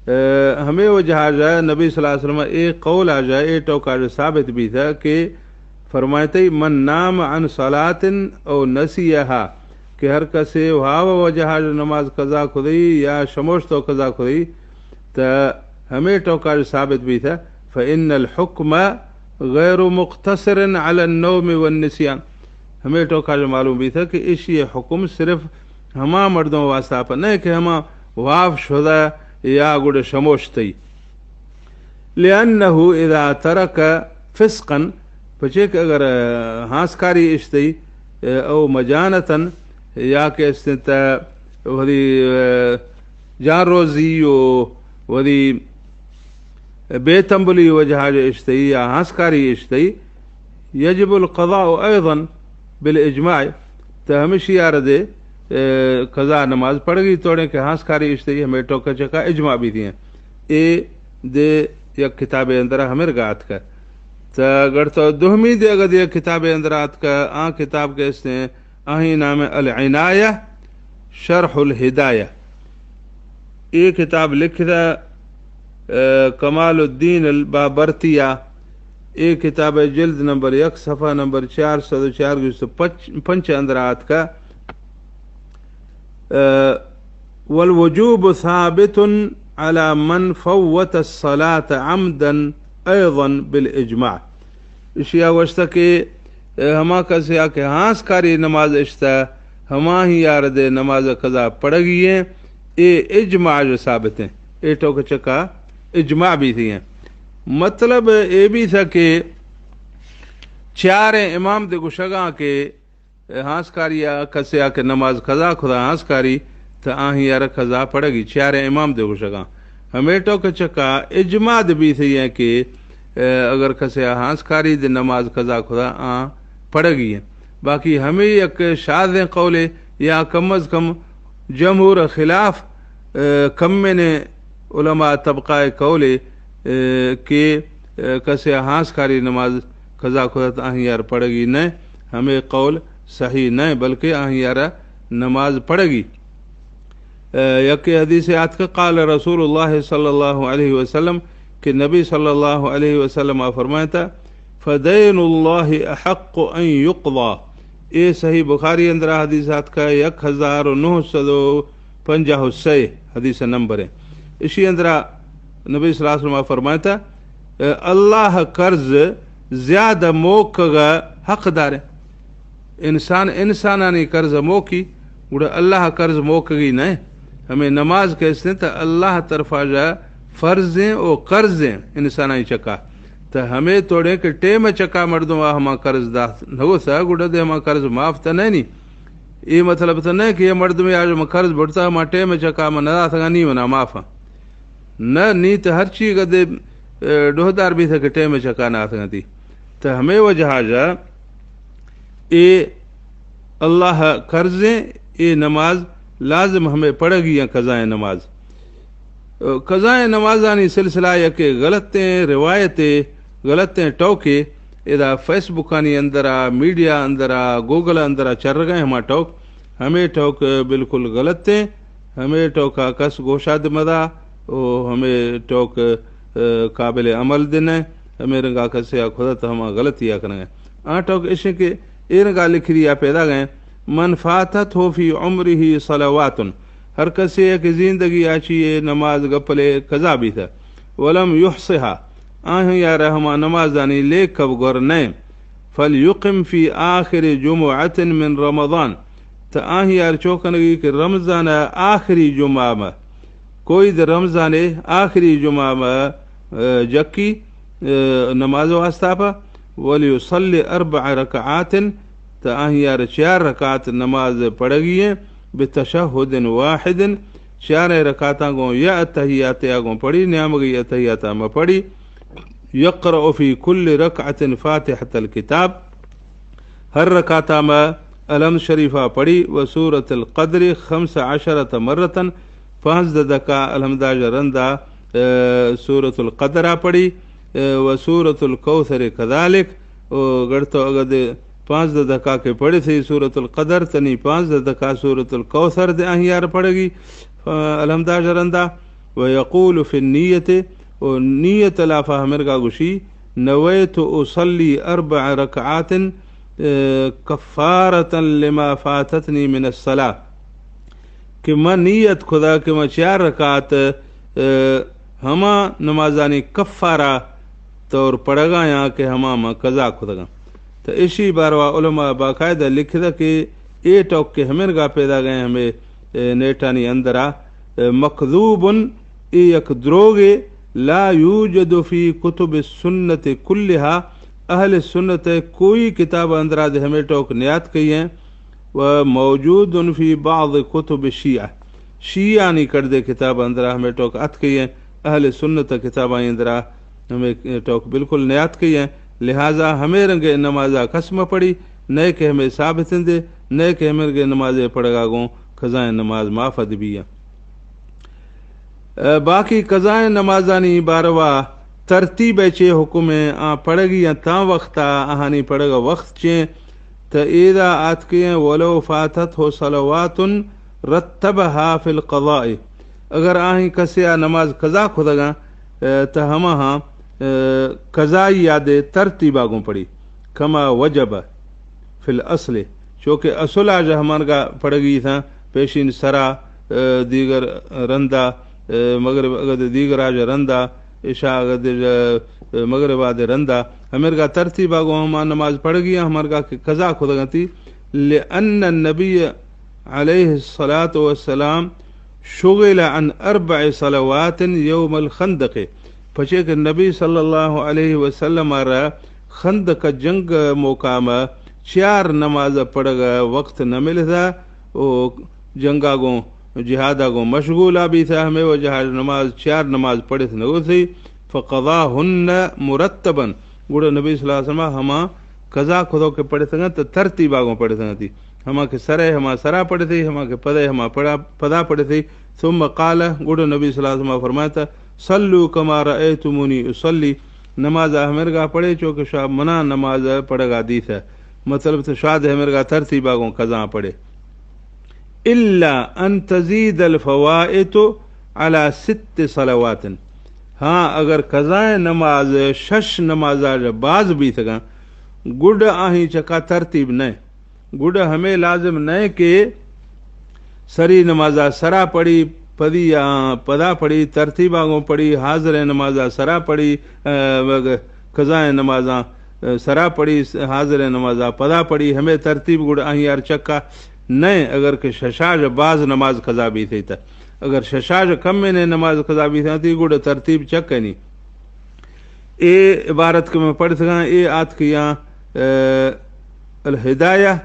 اے، ہمے وجہ جا نبی صلی اللہ علیہ وسلم اے قول آ جا، اے ٹوکا جا ثابت بیتا کہ فرمائتئی، من نام عن صلاة او نسیها، کہ ہر کسے واو وجہ جا نماز قضا کدئی یا شموشتو قضا کدئی، تا ہمے ٹوکا جا ثابت بیتا، فإن الحکم غیر مقتصر علی النوم والنسیان۔ ہمے ٹوکا جا معلوم بیتا کہ اشی حکم صرف ہما مردم واسطہ پر نہ کہ ہما واف شدہ یا گڑ شموشتئی۔ لأنه اذا ترک فسقا، پچے کہ اگر، آ، ہانسکاری اشتئی، آ، او مجانتا، یا کہ استنت وری، آ، جان روزی و وری بے تنبلی وجہ جا اشتئی یا ہانسکاری اشتئی، یجب القضاء ایضا بالاجماع، تو ہمیشی آر دے، اے، قضا نماز پڑگی توڑیں کہ ہانسکاری اشتئی، ہمے ٹوکا چکا اجماع بیتی ہیں۔ اے دے یک کتاب اندرا ہمر گات کا۔ تا گڑ تو دومی دے اگر دے یک کتاب اندرا آت کا، آ کتاب کے استیں آہی نام العنایہ شرح الہدایہ۔ اے کتاب لکھتا، اے، کمال الدین البابرتیہ۔ اے کتاب جلد نمبر یک، صفحہ نمبر چار سد و چار گوست پنچ، پنچ اندر آتکا۔ اے، والوجوب ثابت على من فوت الصلاة عمدا ایضا بالاجماع۔ اشیا گوشتہ کہ، اے، ہما کسے آ کہ ہانسکاری نماز اشتہ، ہماہی آر دے نماز قضا پڑگی ہیں، اے اجماع جو ثابت ہیں۔ اے ٹوک چکا اجماع بیتی ہیں۔ مطلب اے بیتا کہ چاریں امام دے گوشگاں کہ ہانسکاری آ کسے آ کہ نماز قضا کھدا ہانسکاری، تا آہی آرا قضا پڑگی، چاریں امام دے گوشگاں۔ ہمے ٹوک چکا اجماع دے بیتی ہیں کہ، اے، اگر کسے آ ہانسکاری دے نماز قضا کھدا آ پڑگی ہیں۔ باقی ہمے یک شاذیں قولے یا کم از کم جمہور خلاف، اے، کمیں علماء طبقہ قولے، اے، کہ، اے، کسے ہانسکاری نماز قضا کھدا تا آہی آر پڑگی نہ، ہمے قول صحیح نہ، بلکہ آہی آرا نماز پڑگی۔ اے، یک حدیث آتک، قال رسول اللہ صلی اللہ علیہ وسلم، کہ نبی صلی اللہ علیہ وسلم آ فرمائتا، فدین اللہ احق ان یقضی۔ اے صحیح بخاری اندرا حدیث آتکا، یک ہزار و نو سد و پنجاہ و سئے حدیث نمبر ہے۔ اشی اندرا نبی صلی اللہ علیہ وسلم فرمائتا، اے، اللہ قرض زیادہ موکگا حق دارے۔ انسان انسانانی قرض موکی، گڑا اللہ قرض موکگی نہ۔ ہمیں نماز کہ استیں تا اللہ طرفا جا فرضیں او قرضیں انسانانی چکا۔ تا ہمیں توڑیں کہ ٹیم چکا مردم آ ہما قرض دات نگوسا، گڑا دے ہما قرض معاف تا نہیں۔ اے مطلب تا نہیں کہ یہ مردم آ ہما قرض بڑتا ہما ٹیم چکا ما نہ داتگا نی منا معاف۔ نہ، نی تا ہر چی گدے، اے، ڈوہدار بیتا کہ ٹیم چکا نہ آتگا تی۔ تا ہمیں وجہ جا اے اللہ قرضیں، اے نماز لازم ہمیں پڑگی ہیں قضائیں نماز۔ قضائیں نمازانی سلسلہ یکے غلطیں روایتے، غلطیں ٹوکے، ادا فیس بکانی اندرا، میڈیا اندرا، گوگل اندرا چرگئے ہما ٹوک، ہمیں ٹوک بالکل غلطیں، ہمیں ٹوکا کس گوشا دمدا، او ہمیں ٹوک قابل عمل دے نہ، ہمے رنگا کسے آ کھدا تہ ہما غلطی آ کنگا۔ آ ٹوک اشیں کہ اے رنگا لکھی دیا پیدا گئے، من فاتته في عمره صلوات، ہر کسے کہ زندگی آ چی اے نماز گپلے قضا بیتہ، ولم يحصها، آہی یار ہما نمازانی لیکہ بگر نئے، فليقم في آخر جمعة من رمضان، تہ آہی یار چو کنگی کہ رمضان آخری جمعہ مہ، کوئی دے رمضان آخری جمعہ مہ، آ، جکی، آ، نماز واسطہ پہ، وليصل أربع ركعات، تہ آہی یار چیار رکعت نماز پڑھگی ہیں، بتشهد واحد، چیاریں رکعتاں گوں یا اتحیات یا گوں پڑھی، نیامگی اتحیات مہ پڑھی، يقرأ في كل ركعة فاتحة الكتاب، ہر رکعتا مہ الحمد شریفا پڑھی، وسورة القدر خمس عشرة مرة، پانزدہ دکا الحمداژ رندا، آ، سورة القدرا پڑھی، آ، وسورة الكوثر كذلك، او گڑتو اگد پانزدہ دکا کہ پڑھی تھی سورة القدر، تنی پانزدہ دکا سورة الكوثر دے آہی یار پڑھگی، آ، الحمداژ رندا۔ ويقول في النية، او نیت لافا ہمرگا گوشی، نويت أصلي أربع ركعات، آ، كفارة لما فاتتني من الصلاة، کہ من نیت کھدا کہ من چیار رکعت، آ، ہما نمازانی کفارہ طور پڑھگا یا کہ ہما من قضا کھدگا۔ تہ اشی باروا علماء باقاعدہ لکھدا کہ اے ٹوک کہ ہمرگا پیدا گئے ہمے، آ، نیٹانی اندرا، آ، مکذوب، اے یک دروگے، لا يوجد في كتب السنة كلها، اہل سنت کوئی کتاب اندرا دے ہمے ٹوک نیات کئی ہیں، وموجود في بعض كتب الشيعة، شیعانی کڑدے کتاب اندرا ہمے ٹوک اتکئی ہیں، اہل سنت کتابانی اندرا ہمے ٹوک بالکل نیاتکئی ہیں۔ لہذا ہمے رنگے نمازا کس مہ پڑھی، نئے کہ ہمے ثابت اندے، نئے کہ ہمے رنگے نمازے پڑھگا گوں قضائیں نماز معاف اد بی ہیں۔ آ، باقی قضائیں نمازانی باروا ترتیب چے حکم ہیں، آ پڑھگی ہیں تاں وقتا، آہانی پڑھگا وقت چے، تہ ایدا آتکے ہیں، ولو فاتته صلوات رتبها في القضاء۔ اگر آہیں کسے آ نماز قضا کھدگاں، آ، تہ ہما ہاں، آ، قضائی یادے ترتیبا گوں پڑھی، كما وجب في الأصل، چونکہ اصل آ جہ ہمانگا پڑھگی تھا، پیشین سرا، آ، دیگر رندا، آ، مغرب اگد دیگر آ جہ رندا، عشاء اگد، آ، مغرب آ دے رندا، ہمرگا ترتیبا گوں ہما نماز پڑھگی ہیں، ہمرگا کہ قضا کھدگنتی، لأن النبي عليه الصلاة والسلام شغل عن أربع صلوات يوم الخندق، پچے کہ نبی صلی اللہ علیہ وسلم آ را خندق جنگ موقع ما چیار نماز پڑھگا وقت نہ ملتا، او جنگا گوں جہادا گوں مشغولا بیتا، ہمے وجہ نماز چیار نماز پڑھت نہ گوسی، فقضاهن مرتبا، گڑا نبی صلی اللہ علیہ وسلم ہما قضا کھدو کہ پڑھتگاں تہ ترتیبا گوں پڑھتگاں تی۔ ہما کہ سرے ہما سرا پڑھتی، ہما کہ پدے ہما پڑا، پدا پڑھتی۔ ثم قال، گڑا نبی صلی اللہ علیہ وسلم فرماتا، صلوا كما رأيتموني أصلي، نماز ہمرگا پڑھے چو کہ شما منا نماز پڑھگا دیتا۔ مطلب تو شاد ہمرگا ترتیبا گوں قضا پڑھے۔ إلا أن تزيد الفوائت على ست صلوات۔ ہاں، اگر قضائیں نماز شش نمازا باز بیتگاں، گڈ آہیں چکا ترتیب نئے۔ گڈ ہمے لازم نئے کہ سری نمازا سرا پڑھی، پدی آ پدا پڑھی، ترتیبا گوں پڑھی، حاضریں نمازا سرا پڑھی، آ، قضائیں نمازاں سرا پڑھی، حاضریں نمازا پدا پڑھی، ہمے ترتیب گڑا آہیں ہر چکا نئے، اگر کہ ششاژ باز نماز قضا بیتیت۔ اگر ششاژ کمیں نماز قضا بیتیت، گڑا ترتیب چکے نی۔ اے عبارت کہ من پڑھتگاں، اے آتکیاں، آ، الہدایہ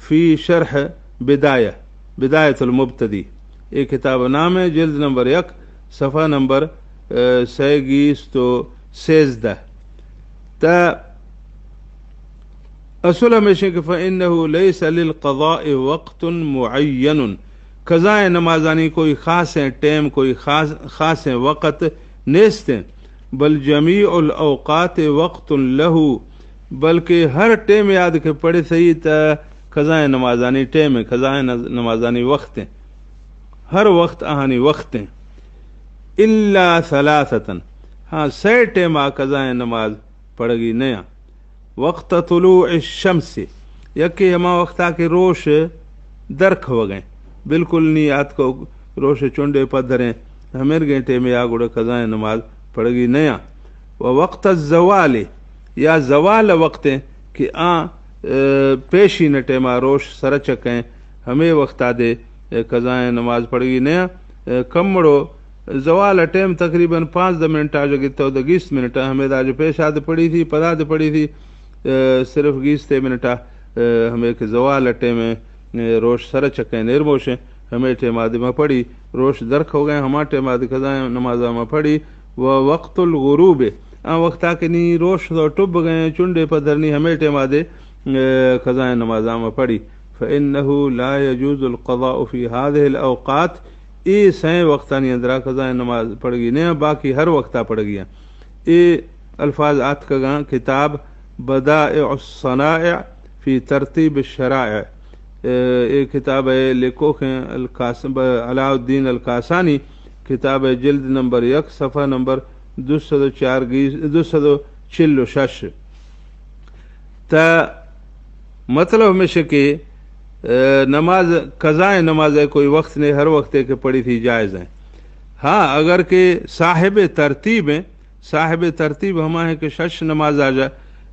فی شرح بدایہ، بدایۃ المبتدی۔ اے کتاب نام ہے، جلد نمبر یک، صفحہ نمبر، آ، سئے گیست و سیزدہ۔ تا اصل ہمیشیں کہ فإنه ليس للقضاء وقت معين، قضائیں نمازانی کوئی خاصیں ٹائم، کوئی خاص، خاصیں وقت نیستیں، بل جميع الأوقات وقت له، بلکہ ہر ٹائم یاد کہ پڑھے سہی تا قضائیں نمازانی ٹائم، قضائیں نز-، نمازانی وقت ہیں، ہر وقت آہانی وقت ہیں۔ إلا ثلاثة، ہاں، سئے ٹیما قضائیں نماز پڑگی نیاں۔ وقت طلوع الشمس، یکے ہما وقتا کہ روش درکھوگیں، بالکل نی آتکو روش چنڈے پدریں، ہمیرگیں ٹیمے آ گڑا قضائیں نماز پڑگی نیاں۔ و وقت الزوال، یا زوال وقتیں کہ آ، اے، پیشی نہ ٹیما روش سرچکیں، ہمے وقتا دے، اے، قضائیں نماز پڑگی نیاں۔ اے، کمڑو زوال ء ٹیم تقریباً پانزدہ منٹ آ، جگہ تو دہ گیست منٹ آ، ہمے داج پیش آ دے پڑی تھی، پدا دے پڑی تھی، اے، صرف گیستے منٹ آ، اے، ہمے کہ زوال ء ٹیم، اے، روش سر چکیں نیرموشیں، ہمے ٹیم آ دے ما پڑی، روش درک ہو گئے، ہما ٹیم آ دے قضا نمازا ما پڑی، و وقت الغروب، آ وقتا کہ نی روش تو ٹب گئے، چنڈے پدھرنی ہمے ٹیم آ دے، اے، قضا نمازا ما پڑی۔ فإنه لا يجوز القضاء في هذه الأوقات، اے سئیں وقتانی اندرا قضا نماز پڑگی نہ، باقی ہر وقتا پڑگی ہیں۔ اے الفاظ آتکگاں کتاب بدائع الصنائع فی ترتیب الشرائع۔ اے، اے کتاب ہے لکھوکیں القاسم، علاؤ الدین القاسانی، کتاب ہے جلد نمبر یک، صفحہ نمبر دو سد و چار گیس، دو سد و چل و شش۔ تا مطلب ہمیش کہ، اے، نماز، قضائیں نماز ہے کوئی وقت نہیں، ہر وقت ہے کہ پڑھی تھی جائز ہیں۔ ہاں، اگر کہ صاحب ترتیب ہیں، صاحب ترتیب ہما ہیں کہ شش نماز آ جا،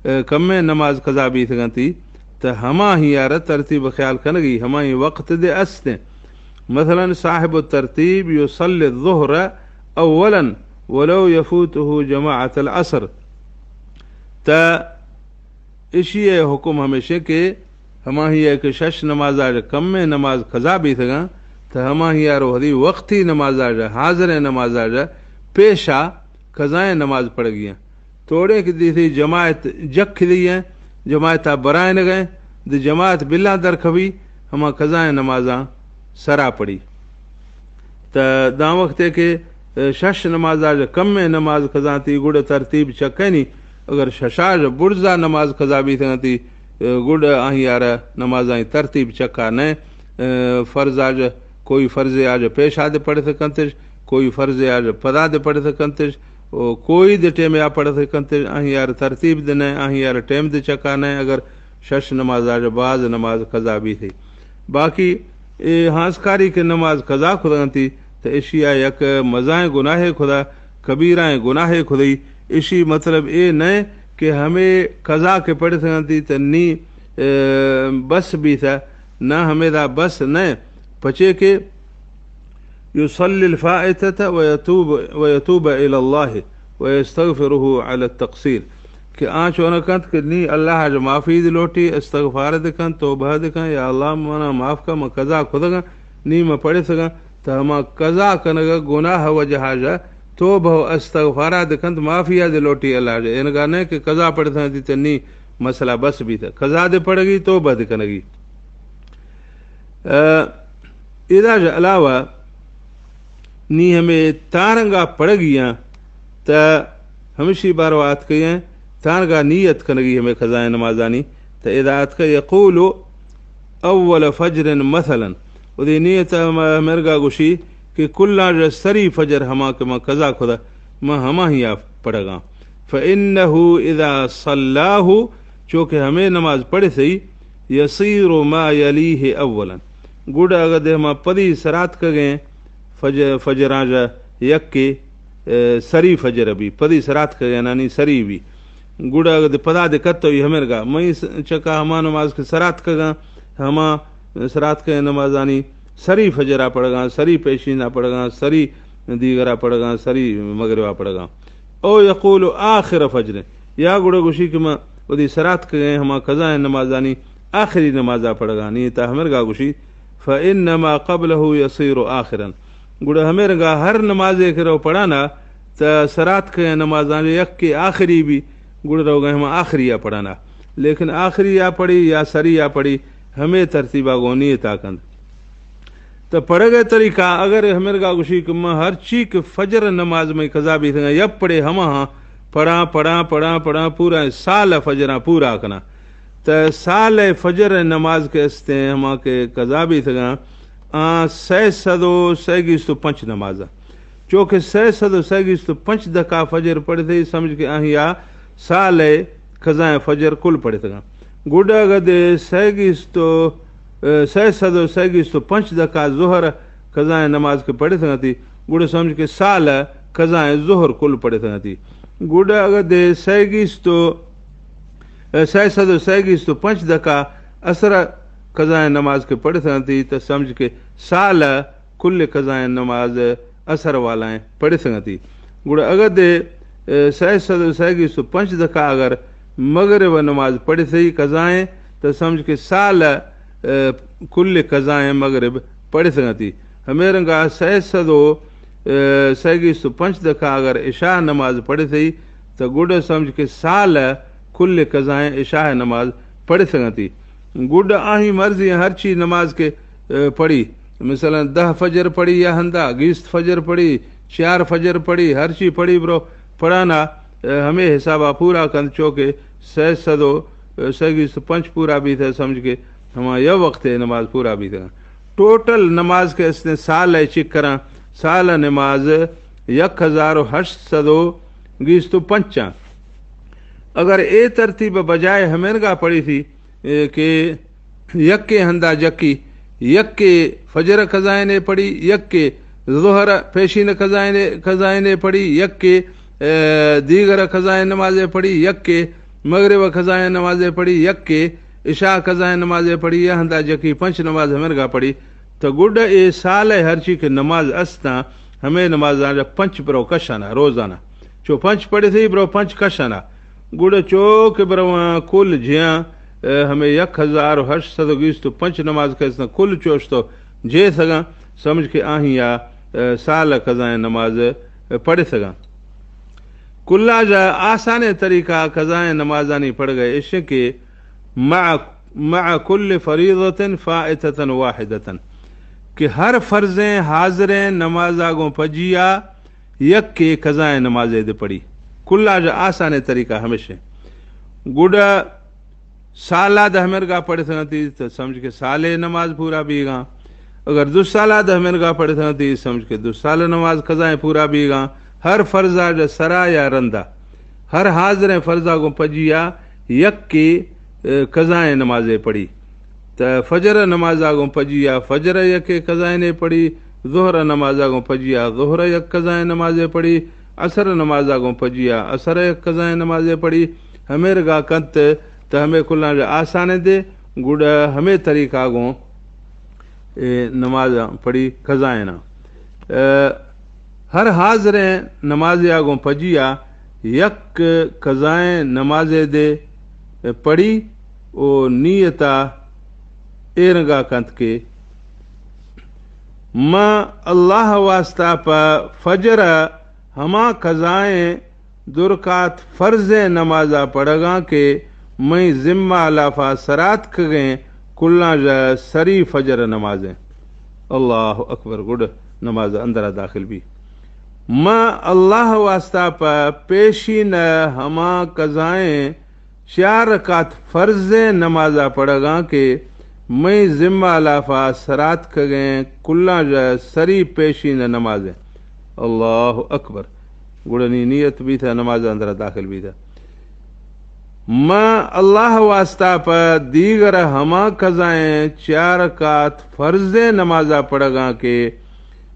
اے، کمیں نماز قضا بیت گنتی، تو ہما ہی یار ترتیب خیال کنگی، ہما ہی وقت دے استیں۔ مثلاً صاحب الترتیب یصلی الظہر اولاً ولو یفوتہ جماعت العصر۔ تا اشی ء حکم ہمیش کہ ہماہی ء کہ شش نماز آ کمیں نماز قضا بیتگاں، تو ہماہی ء رو ہدی وقتی نماز آ، حاضر نماز آ پیشا قضائیں نماز پڑگی ہیں۔ توڑے کہ دیتی جماعت جک دی ہیں، جماعت آ برائے نگئے، دی جماعت بلا درکھوی، ہما قضائیں نمازاں سرا پڑی۔ تا داں وقتے کہ، اے، شش نماز آج کمیں نماز قضا تی گڑ ترتیب چکینی، اگر ششاج برزا نماز قضا بیتگنتی، اے، گڑ آہی آرا نمازانی ترتیب چکا نئے۔ اے، فرض آج کوئی فرض آج پیش آ دے پڑھ سکنتش، کوئی فرض آج پدا دے پڑھ سکنتش، او کوئی دے ٹیم آ پڑھ سکنتش، آہی آر ترتیب دے نئے، آہی آر ٹیم دے چکا نئے، اگر شش نماز آج باز نماز قضا بیتی۔ باقی اے ہانسکاری کہ نماز قضا کھدگنتی، تو اشی آ یک مزائیں گناہے کھدا، کبیرائیں گناہے کھدئی۔ اشی مطلب اے نئے کہ ہمے قضا کہ پڑھتگنتی تو نی، اے، بس بیتا، نہ ہمے دا بس نئے، پچے کہ یصلی الفائتة ويتوب، ويتوب إلى الله ويستغفره على التقصير۔ کہ آ چون کنت کہ نی اللہ ء معافی دی لوٹی، استغفار دی کنت، توبہ دی کنت، یا اللہ منا معاف کن، من قضا کھدگاں، نی من پڑھتگاں، تو ہما قضا کنگ گناہ وجہ جا توبہ و استغفار دی کنت، معافی دی لوٹی اللہ جا۔ انگا نہ کہ قضا پڑھتگنتی تو نی مسئلہ بس بیت۔ قضا دی پڑھگی، توبہ دی کنگی۔ اے، ادا ژ علاوہ نی ہمے تارنگا پڑگیاں، تا ہمشی بارو آتکیاں، تارنگا نیت کنگی ہمے قضائیں نمازانی، تا ادا آتکا یقول اول فجر مثلاً، و دی نیت ہم-، ہمرگا گوشی کہ کلاں ژ سری فجر ہما کہ من قضا کھدا، من ہما ہی آ پڑگاں۔ فإنه إذا صلاه، چونکہ ہمے نماز پڑھے سہی، يصير ما يليه أولاً۔ گڑا اگہ دے ہما پدی سراتکگیں فج-، فجراں ژ یکے، اے، سری فجر بی، پدی سراتکگیں نانی سری بی۔ گڑا اگہ دے پدا دے کتوی ہمرگا، مئی س-، چکا ہما نماز کہ سراتکگاں، ہما سراتکگیں نمازانی سری فجرا پڑگاں، سری پیشینا پڑگاں، سری دیگرا پڑگاں، سری مغربا پڑگاں۔ او یقول آخر فجر، یا گڑا گوشی کہ من ودی سراتکگیں ہما قضائیں نمازانی آخری نمازا پڑگانی، تا ہمرگا گوشی، فإن ما قبله يصير آخراً۔ گڑا ہمے رنگا ہر نمازے کہ رو پڑانا، تا سراتکگیں نمازاں یکے آخری بی، گڑا روگا ہما آخری آ پڑانا۔ لیکن آخری آ پڑی یا سری آ پڑی، ہمے ترتیبا گونی تاکند۔ تو پڑھگ ء طریقہ، اگر ہمرگا گوشی کہ من ہرچی کہ فجر نماز میں قضا بیتگاں، یک پڑے ہما ہاں، پڑھاں، پڑھاں، پڑھاں، پڑھاں، پورا سال فجراں پورا کناں۔ تو سال فجر نماز کہ استیں، ہما کہ قضا بیتگاں، آ، سئے سد و سئے گیست و پنچ نماز۔ چو کہ سئے سد و سئے گیست و پنچ دکا فجر پڑتئی، سمجھ کہ آہیا سالئے قضائیں فجر کل پڑتگاں۔ گڈا اگہ دے سئے گیست و، اے، سئے سد و سئے گیست و پنچ دکا ظہر قضائیں نماز کہ پڑتگاں تی، گڈا سمجھ کہ سال قضائیں ظہر کل پڑتگاں تی۔ گڈا اگہ دے سئے گیست و، اے، سئے سد و سئے گیست و پنچ دکا عصر قضائیں نماز کہ پڑتگاں تی، تو سمجھ کہ سال کل قضائیں نماز عصر والائیں پڑتگاں تی۔ گڑا اگہ دے، اے، سئے سد و سئے گیست و پنچ دکا اگر مغرب نماز پڑتئی قضائیں، تو سمجھ کہ سال، اے، کل قضائیں مغرب پڑتگاں تی۔ ہمے رنگا سئے سد و، اے، سئے گیست و پنچ دکا اگر عشاء نماز پڑتئی، تو گڑا سمجھ کہ سال کل قضائیں عشاء نماز پڑتگاں تی۔ گڈ آہی مرضی ہرچی نماز کہ، اے، پڑھی، مثلاً دہ فجر پڑھی یا ہندا، گیست فجر پڑھی، چیار فجر پڑھی، ہرچی پڑھی برو پڑھانا، اے، ہمے حسابا پورا کنت، چو کہ سئے سد و، اے، سئے گیست پنچ پورا بیت، سمجھ کہ ہما یک وقت نماز پورا بیت۔ ٹوٹل نماز کہ استیں سال ہے چک کراں، سال نماز یک ہزار و ہشت سد و گیست و پنچاں۔ اگر اے ترتیب بجائے ہمینگا پڑھی تھی، اے، کہ یکے ہندا جکی، یکے فجر قضائیں پڑھی، یکے ظہر پیشین قضائیں، قضائیں پڑھی، یکے، اے، دیگر قضائیں نمازیں پڑھی، یکے مغرب قضائیں نمازیں پڑھی، یکے عشاء قضائیں نمازیں پڑھی، یا ہندا جکی پنچ نماز ہمینگا پڑھی، تو گڈ اے سال ہے ہرچی کہ نماز استاں، ہمے نمازاں پنچ برو کشانا روزانہ۔ چو پنچ پڑھتئی برو پنچ کشانا۔ گڑا چو کہ برواں کل جیاں، اے، ہمے یک ہزار و ہشت سد و گیست و پنچ نماز کہ استاں کل چوشتو جیسگاں، سمجھ کہ آہیا، اے، سال قضائیں نماز، اے، پڑھتگاں۔ کلا جا آسانیں طریقہ قضائیں نمازانی پڑھگئے اشیں کہ مع، مع کل فریضة فائتة واحدة، کہ ہر فرضیں حاضریں نمازا گوں پجیا یکے قضائیں نمازے دے پڑھی۔ کلا جا آسانیں طریقہ ہمیشیں۔ گڈا سالا دہ مرگا پڑھتگنتی تو سمجھ کہ سالے نماز پورا بیگاں۔ اگر دو سالا دہ مرگا پڑھتگنتی سمجھ کہ دو سال نماز قضائیں پورا بیگاں۔ ہر فرضا جا سرا یا رندا، ہر حاضریں فرضا گوں پجیا یکے، اے، قضائیں نمازے پڑھی۔ تا فجر نمازا گوں پجیا فجر یکے قضائیں پڑھی، ظہر نمازا گوں پجیا ظہر یک قضائیں نمازے پڑھی، عصر نمازا گوں پجیا عصر یک قضائیں نمازے پڑھی۔ ہمے رگا کنت تا ہمے کلاں آسانیں دے، گڑا ہمے طریقہ گوں اے نمازاں پڑھی قضائیں۔ اے، ہر حاضریں نمازیا گوں پجیا یک قضائیں نمازے دے پڑھی و نیتا اے رنگا کنت کہ ما اللہ واسطہ پہ فجر ہما قضائیں دو رکعت فرضیں نمازا پڑھگاں کہ مئی ذمہ لافا سراتکگیں کلاں ژہ سری فجر نمازیں۔ اللہ اکبر، گڈ نماز اندرا داخل بی۔ ما اللہ واسطہ پہ پیشین ہما قضائیں چار رکعت فرضیں نمازا پڑھگاں کہ مئی ذمہ لافا سراتکگیں کلاں ژہ سری پیشین نمازیں۔ اللہ اکبر۔ گڑا نی نیت بیتہ، نماز اندرا داخل بیتہ۔ ما اللہ واسطہ پہ دیگر ہما قضائیں چار رکعت فرضیں نمازا پڑھگاں کہ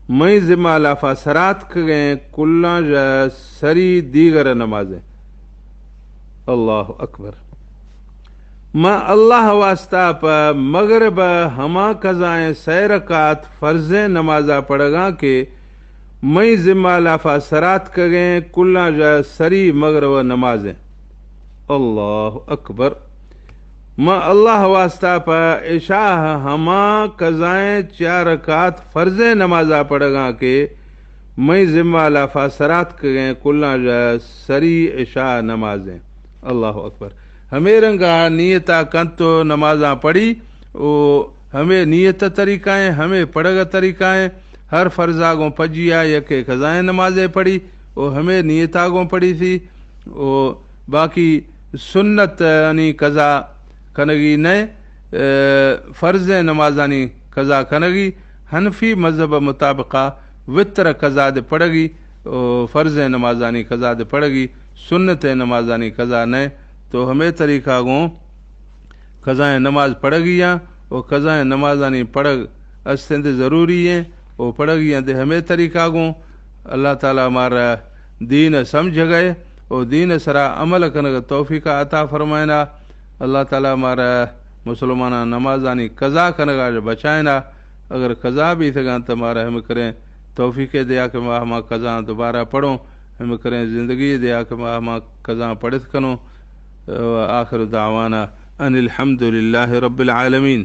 مئی ذمہ لافا سراتکگیں کلاں ژہ سری دیگر نمازیں۔ اللہ اکبر۔ ما اللہ واسطہ پہ مغرب ہما قضائیں سئے رکعت فرضیں نمازا پڑھگاں کہ مئی ذمہ لافا سراتکگیں کلاں ژہ سری مغرب نمازیں۔ اللہ اکبر۔ ما اللہ واسطہ پہ عشاء ہما قضائیں چار رکعت فرضیں نمازا پڑھگاں کہ مئی ذمہ لافا سراتکگیں کلاں ژہ سری عشاء نمازیں۔ اللہ اکبر۔ ہمے رنگا نیتا کنت و نمازاں پڑھی و ہمے نیت طریقہ ایں، ہمے پڑھگ طریقہ ایں۔ ہر فرضا گوں پجیا یکے قضائیں نمازے پڑھی و ہمے نیتا گوں پڑھی تھی و باقی سنت انی قضا کنگی نئے، اے، فرضیں نمازانی قضا کنگی۔ حنفی مذہب مطابقا وتر قضا دے پڑگی، او فرض نمازانی قضا دے پڑگی، سنت نمازانی قضا نہ۔ تو ہمے طریقہ گوں قضائیں نماز پڑگی آں، و قضائیں نمازانی پڑگ استیں دے ضروری ایں، و پڑگی آں دے ہمے طریقہ گوں۔ اللہ تعالی مارا دین سمجھ گئے و دین سرا عمل کنگ توفیق عطا فرمائنا۔ اللہ تعالی مارا مسلماناں نمازانی قضا کنگا بچائنا۔ اگر قضا بیتگاں تو مارا ہم کریں توفیق دیا کہ ما ہما قضا دوبارہ پڑھوں، ہم کریں زندگی دیا کہ ما ہما قضا پڑھت کنوں۔ آخر دعوانا ان الحمد للہ رب العالمین۔